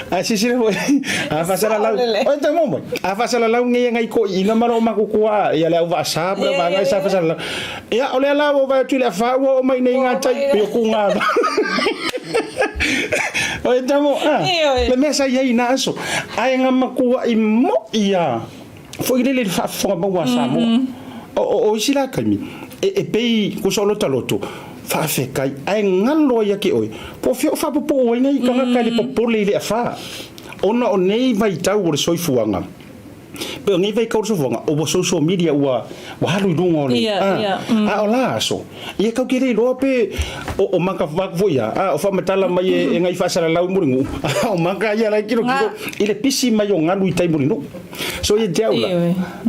Ae silasila foi, a faasalalau, oi te mo mai, a faasalalau nei e ngai toeaiina ma loomakutua ia le au vaasa ma le vaega sa faasalalau. Ia, o lea la ua vaai atu i le afa ua oo mai nei ngā tai, pei o ku ngā O e tamo, a, le mea sa i ai i nā aso, ae ngā makuaʻi moʻi a, foi lele i le faafofoga maua a Samoa. O, o, o isi la taimi, e, e pei kusa o lota loto, faafetai, ae galo ai ia te oe, po o fea o faapupuu ai nei tagata i le popole i le afa, ona o nei vaitau o le soifuaga. Pei o nei vaitau o le soifuaga, ua social media ua ua alu i luga o le a, a o la aso, ia kau ke le iloa pe o, o maka vaku foi ia, a o faamatala mai e, e ngai faasalalau i Mulinuu, a o maka ia la e kilokilo i le pisi mai o galu i tai Mulinuu. So ia te au la,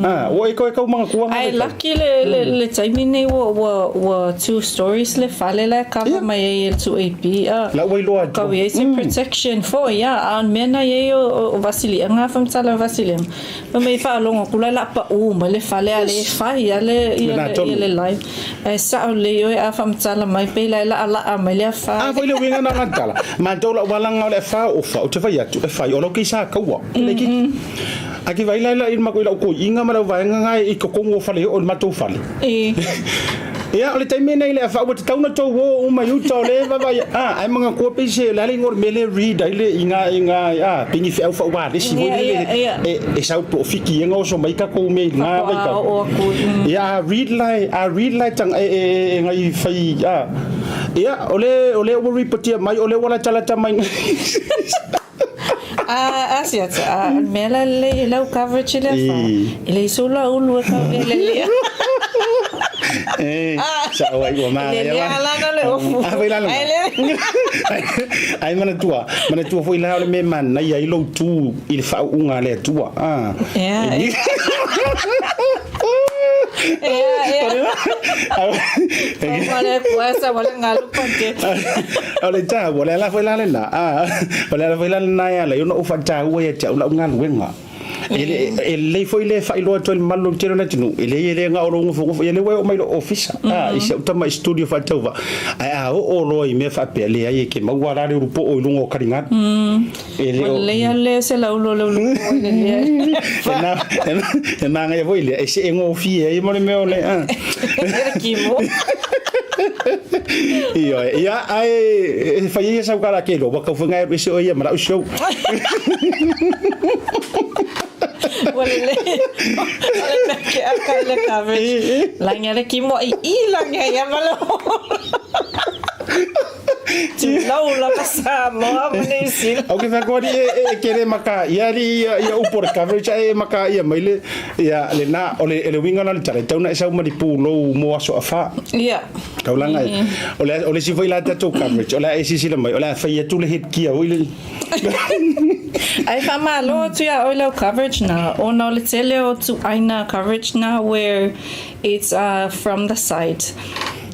a, ua e koe kau mangatua ngā Ai vaitau. lucky le, le, le taimi nei ua, ua, ua two stories le fale la e cover mai ai e le 2AP a. La ua iloa atu. Kau i ai se protection foi ia, a o le mea na i ai o, o Vasiliaga, faamatala o Vasiliaga, fai mai faalogo atu la o le a pau mai le fale a le fai lava le, ia le, ia le live. Ae sao lelei oe a faamatala mai pei la e laalaa mai le afa. A foi le uiga na ona tala, matou lau valaga o le afa o ofa, ou te fai atu, e fai, o lau keisa kaua, e le kiki. A ke vai la i i lau koiiga ma lau vaega nga i totonu o fale oo i le matou fale. Ia, o le taimi lenei i le afa ua tatau ona tou o uma i uta o le vaavaai, a, ae manatua pei se, o le a le igoa o le mea lea e read ai le i nga, i nga, a, pei ni feau faaualesi foi lele e, e sau po o Fiti ea na oso mai tatou mea i lena vaitau. Ia, a read la e, a read la e tanga, e, e, e ngai fai, a, ia, o le, o lea ua ripotia mai, o lea ua latalata mai. A a sia a mea la lelei e lau coverage i le afa. E leai sou la ulu e kau e lelea. Eh, sa o ai ua manaia la. Lelea la na le ofu. A foi la lena. Ai manatua, manatua foi la o le mea e manaia ai lou tu i le faauuga a le Atua. Ah. Ea. Ea, ea. O le taua, o le ala foi la lena, o le ala foi la lena e ala ai ona ou faataua ia te au lau galuega. E le, e lelei foi le faailoa atu ai i le mamalu o le tele o le atunuu, e leai e le na o lou nofonofo, ia lea ua e oo mai i lou ofisa, i si au tama i studio faatauvaa, ae a oo loa i mea faapea, leai e te maua la le ulupoo i luga o taligalu. E le o. Ua lelei lava le se laulo o le ulupoo i le lea. E manaia foi lea, e see gofie ai ma le mea o le a. E kimo. Ioe, ia, ae e fai ai sau kala ke iloa, ua tau fai alu ese oe ia ma lau show. Ua lelei. O le mea ke aka i le coverage. Lagi a le kimo i i lagi ai ia ma le Tulou lava Samoa ma Niu Sila. Au ke whakaari e, e kere maka ia ri ia ia upo le coverage e maka ia mai le ia le na o le le winga na le tala tau na e sau mali pūlou mo aso afa. Ia. Taulanga e. O le o le si foi la tatou coverage o le e sisila mai o le a fai atu le headgear oi le. Ai whamalo atu ia oi lau coverage na ona o le tele o tuaina coverage na where it's from the side.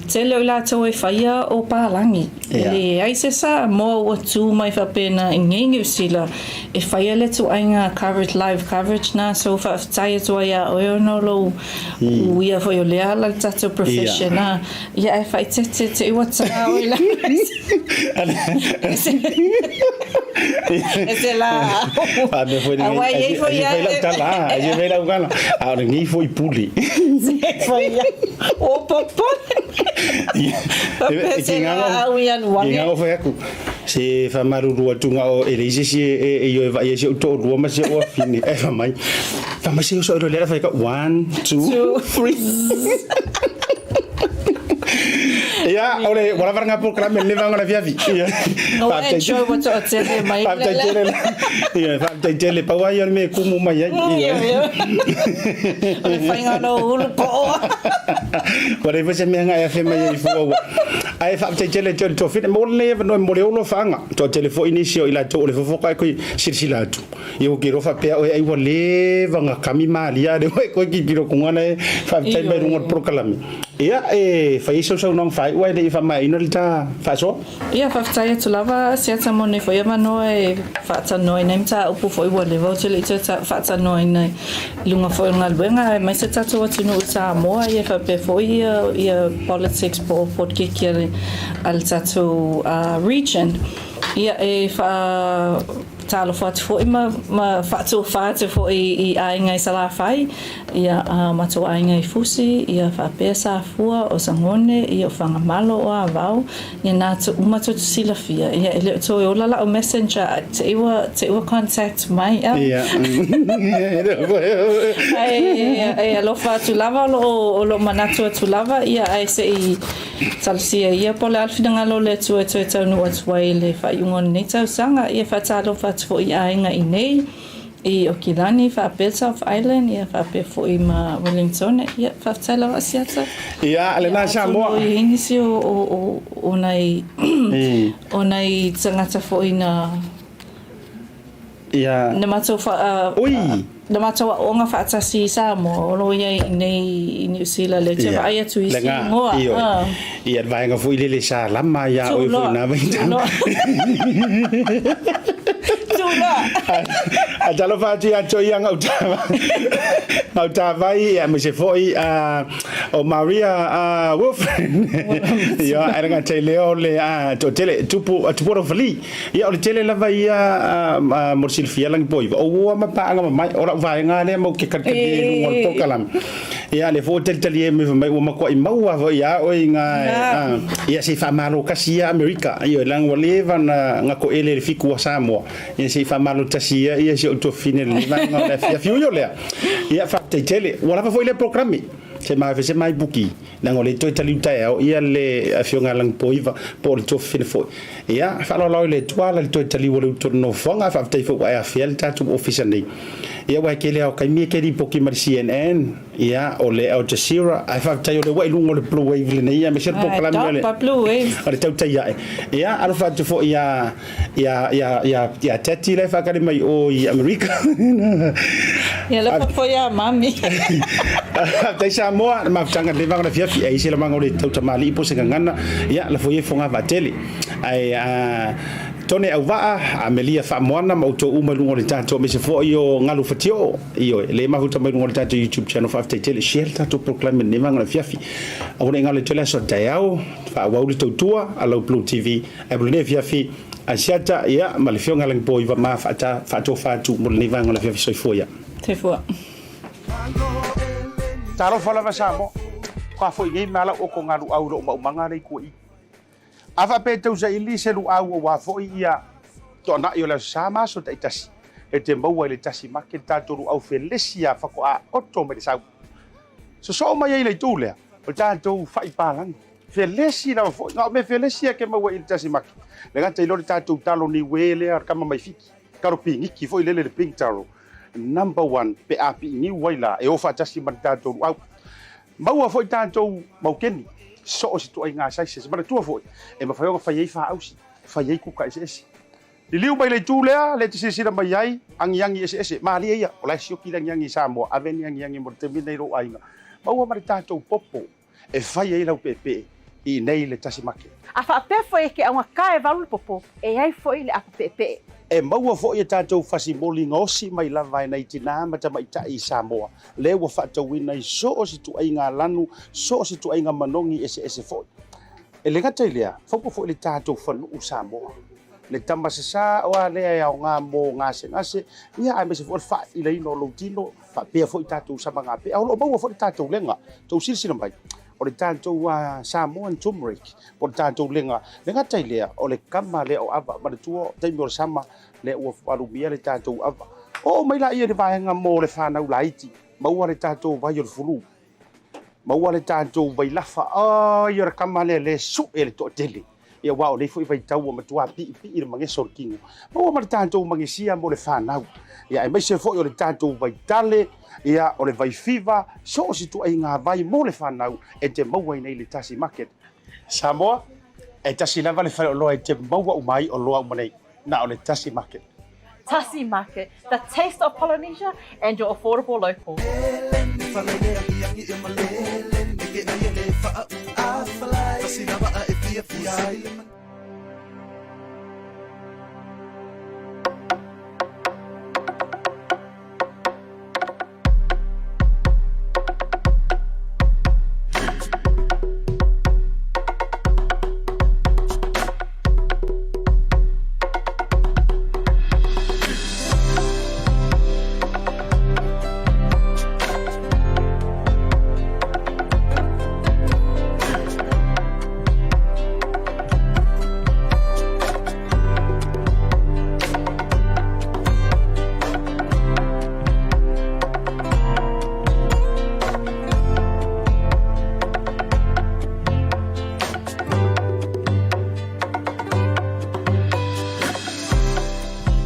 Tele o i latou e faia o palagi. E leai se Samoa ua tu mai faapena i nei Niu Sila e faia le tuaiga coverage, live coverage na, so faafetai atu ai ia oe ona o lou uia foi o lea ala le tatou profession a, ia ae faaeteete te i ua ta oe i lalo e se la Aua e iai foi a lau tala, a e fai lau tala, a o lenei foi pule. Se foi ia. O popole. E ki ngā fai aku. Se whamaruru atu ngā o e leise si e i o e vai e si o tō rua ma si o afine. E whamai. Whamai se o so e lera whai ka 1, 2, 3. Ia, ore, wala varanga programe le vanga la viavi. Ia. No enjoy what o tele mai. Faafetai tele. Ia, faafetai tele pau ai o le mea e kumu mai ai. Ia, ia. O le faiga o lou ulu po'o. Ua leai foi se mea na e afe mai ai fua ua. Ae faafetai tele te o le tofine. Mo lenei avanoa e mo le olo faaga. Toatele foi nisi o i latou o le fofoga e koe silasila atu. Ia ua kilo faapea oe ai ua leva ona kami malia lea ua e koe kikilo kuga na e faafetai mai luga o le polokalame. Ia, e fai ai sau saunoaga faaiu ae le i faamaeaina le ta faasoa. Ia, faafetai atu lava Asiata mo nei foi avanoa e faatanoaina ai mataupu foi ua leva ou te le i toe faatanoaina i luga foi o le galuega aemaise tatou atunuu i Samoa ia faapea foi ia politics po o polokiki a le tatou region. Ia, e wha talofa atu foi ma, ma faatofa atu foi i aiga i Salafai, ia a matou aiga i Fusi, ia faapea Safua, o Sagone, ia o Fagamalo, o Avao, ia na atu uma tou te silafia, ia e le o toe ola lau messenger, te i ua, te i ua contact mai au. Ia. Ae, e alofa atu lava o loo, o loo manatu atu lava, ia ae se i Talosia ia po o le a le finagalo o le Atua e toe taunuu atu ai i le faaiuga o lenei tausaga. Ia faatalofa atu foi i aiga i nei, i Okilani, faapea South Island, ia faapea foi ma Wellingtone. Ia, faafetai lava Asiata. Ia, lena Samoa. Atonu e i ai nisi o, o, o, o nai, o nai tagata foi na Ia. Na matou wha, Ui! Na matou aoga faatasi i Samoa, o lo o iai i nei i Niu Sila, lea te vaai atu i isi ingoa. Ioe. Ia, le vaega foi lele sa lama ia oe foi na vaitau. Tuuloa. A talofa atu ia te ia Gautavai, aemaise foi o Maria Wilfred. Ia, ae le gata i lea o le toatele, Tupu, Tupu Fali. Ia, o le tele lava ia mo le silafia Lagipoiva, o uoa ma paaga mamae, o lau vaega lea matou te talitalie i luga o le polokalame. Ia, lea foi ua talitalie mai fai mai ua matuai maua foi ia oe i ina, ia se i faamalo tasi ia Amerika, ioe, leaga ua leva ona toele i le fitu a Samoa, ia se i faamalo tasi ia ia si ou tuafafine i lenei vaega o le afiafi. Ui o lea, ia faafetai tele, ua lava foi lea polokalame, se ma mai buki. Leaga o lea e toe taliu taeao ia le Afioga ia Lagipoiva po o le tuafafine foi. Ia, faaaloalo i le Atua ala i le toe taliu o le utu o le nofoaga, faafetai foi ua e afea le tatou ofisa nei. Ia aua e tele lava o taimi e te lipoti mai le CNN, ia, o le Al Jazeera, ae faafetai o lea ua e i luga o le Blue Wave lenei aemaise le polokalame o le, o le tautai ae. Ia, alofa atu foi ia, ia, ia, ia, ia Tati la e faatali mai o i Amerika. Ia alofa foi ia Mami. Faafetai Samoa, le mafutaga le vaega o le afiafi, e i ai se lamaga o le tautamalii po o se gagana, ia lafo ia i fogavaatele. Ae a Tone Auvaa, Amelia Faamoana ma outou uma i luga o le tatou, aemaise foi o Galu Fatioo, ioe, le mafuta mai luga o le tatou YouTube channel, faafetai tele, share le tatou polokalame i lenei vaega o le afiafi. Aua ne i galo i toe le aso a taeao, faaauau le tautua a lau Blue TV. Ae mo lenei afiafi, Asiata, ia, ma le Afioga Lagipoiva ma faata, faatofa atu mo lenei vaega o le afiafi. Soifua ia. Soifua. Talofa lava Samoa, ka foi nei ma lau oko nga luau i lou maumaga lea i tua i. A faapea e tau saili se luau aua foi ia toanai o le Aso Sa ma aso taitasi, e te maua i le tasi make le tatou luau felesi a faatoa oto mai le sau. Sosoo mai ai le itu lea, o le tatou fai palagi. Felesi lava foi, na o mea felesi lava ke maua i le tasi make. Le gata i lo le tatou talo niue lea o le kama mai Fiti, talo piniki foi lele le pink taro, number one pe a pii niu ai la e o faatasi ma le tatou luau. Maua foi tatou maukeni, soo se tuaiga sizes. Manatua foi, e mafai ona fai ai faausi, fai ai kuka eseese. Liliu mai le itu lea, lea e te silasila mai ai, agiagi eseese, malie ia, o la e sioki le agiagi i Samoa, ave ni agiagi mo le taimi lenei i lou aiga. Maua ma le tatou popo e fai ai lau peepee I inei i le Tasi Market. A faapea foi e ke augata e valu le popo, e i ai foi le apo peepee. E maua foi e tatou fasimoli gaosi mai lava e nai tinā ma tamaitai i Samoa, lea ua faatauina i so o se ituaiga lanu, so o se ituaiga manogi eseese foi. E le gata i lea, faupa foi le tatou fanuu Samoa. Le tama sasā o a lea e aoga mo gasegase, ia aemaise foi o le faailaina o lou tino, faapea foi tatou samagapea. O lo o maua foi le tatou lega, tou silasila mai, o le tatou Samoan turmeric, po o le tatou lega. Le gata i lea, o le kama lea o ava, manatua taimi o le sama, lea ua alumia le tatou ava. Oo mai laia i le vaega mo le fanau laiti, maua le tatou vai o le fulu, maua le tatou vailafa, ai o le kama lea le sue le toatele. Ia aua o nei foi vaitau ua matua piipii le mageso o le tino. Maua ma le tatou magesia mo le fanau. Ia aemaise foi o le tatou vaitale, ia o le vaifiva, so o se ituaiga vai mo le fanau e te maua i nei le Tasi Market. Samoa, e tasi lava le faleoloa e te maua uma ai oloa uma nei, na o le Tasi Market. Tasi Market, the taste of Polynesia and your affordable local.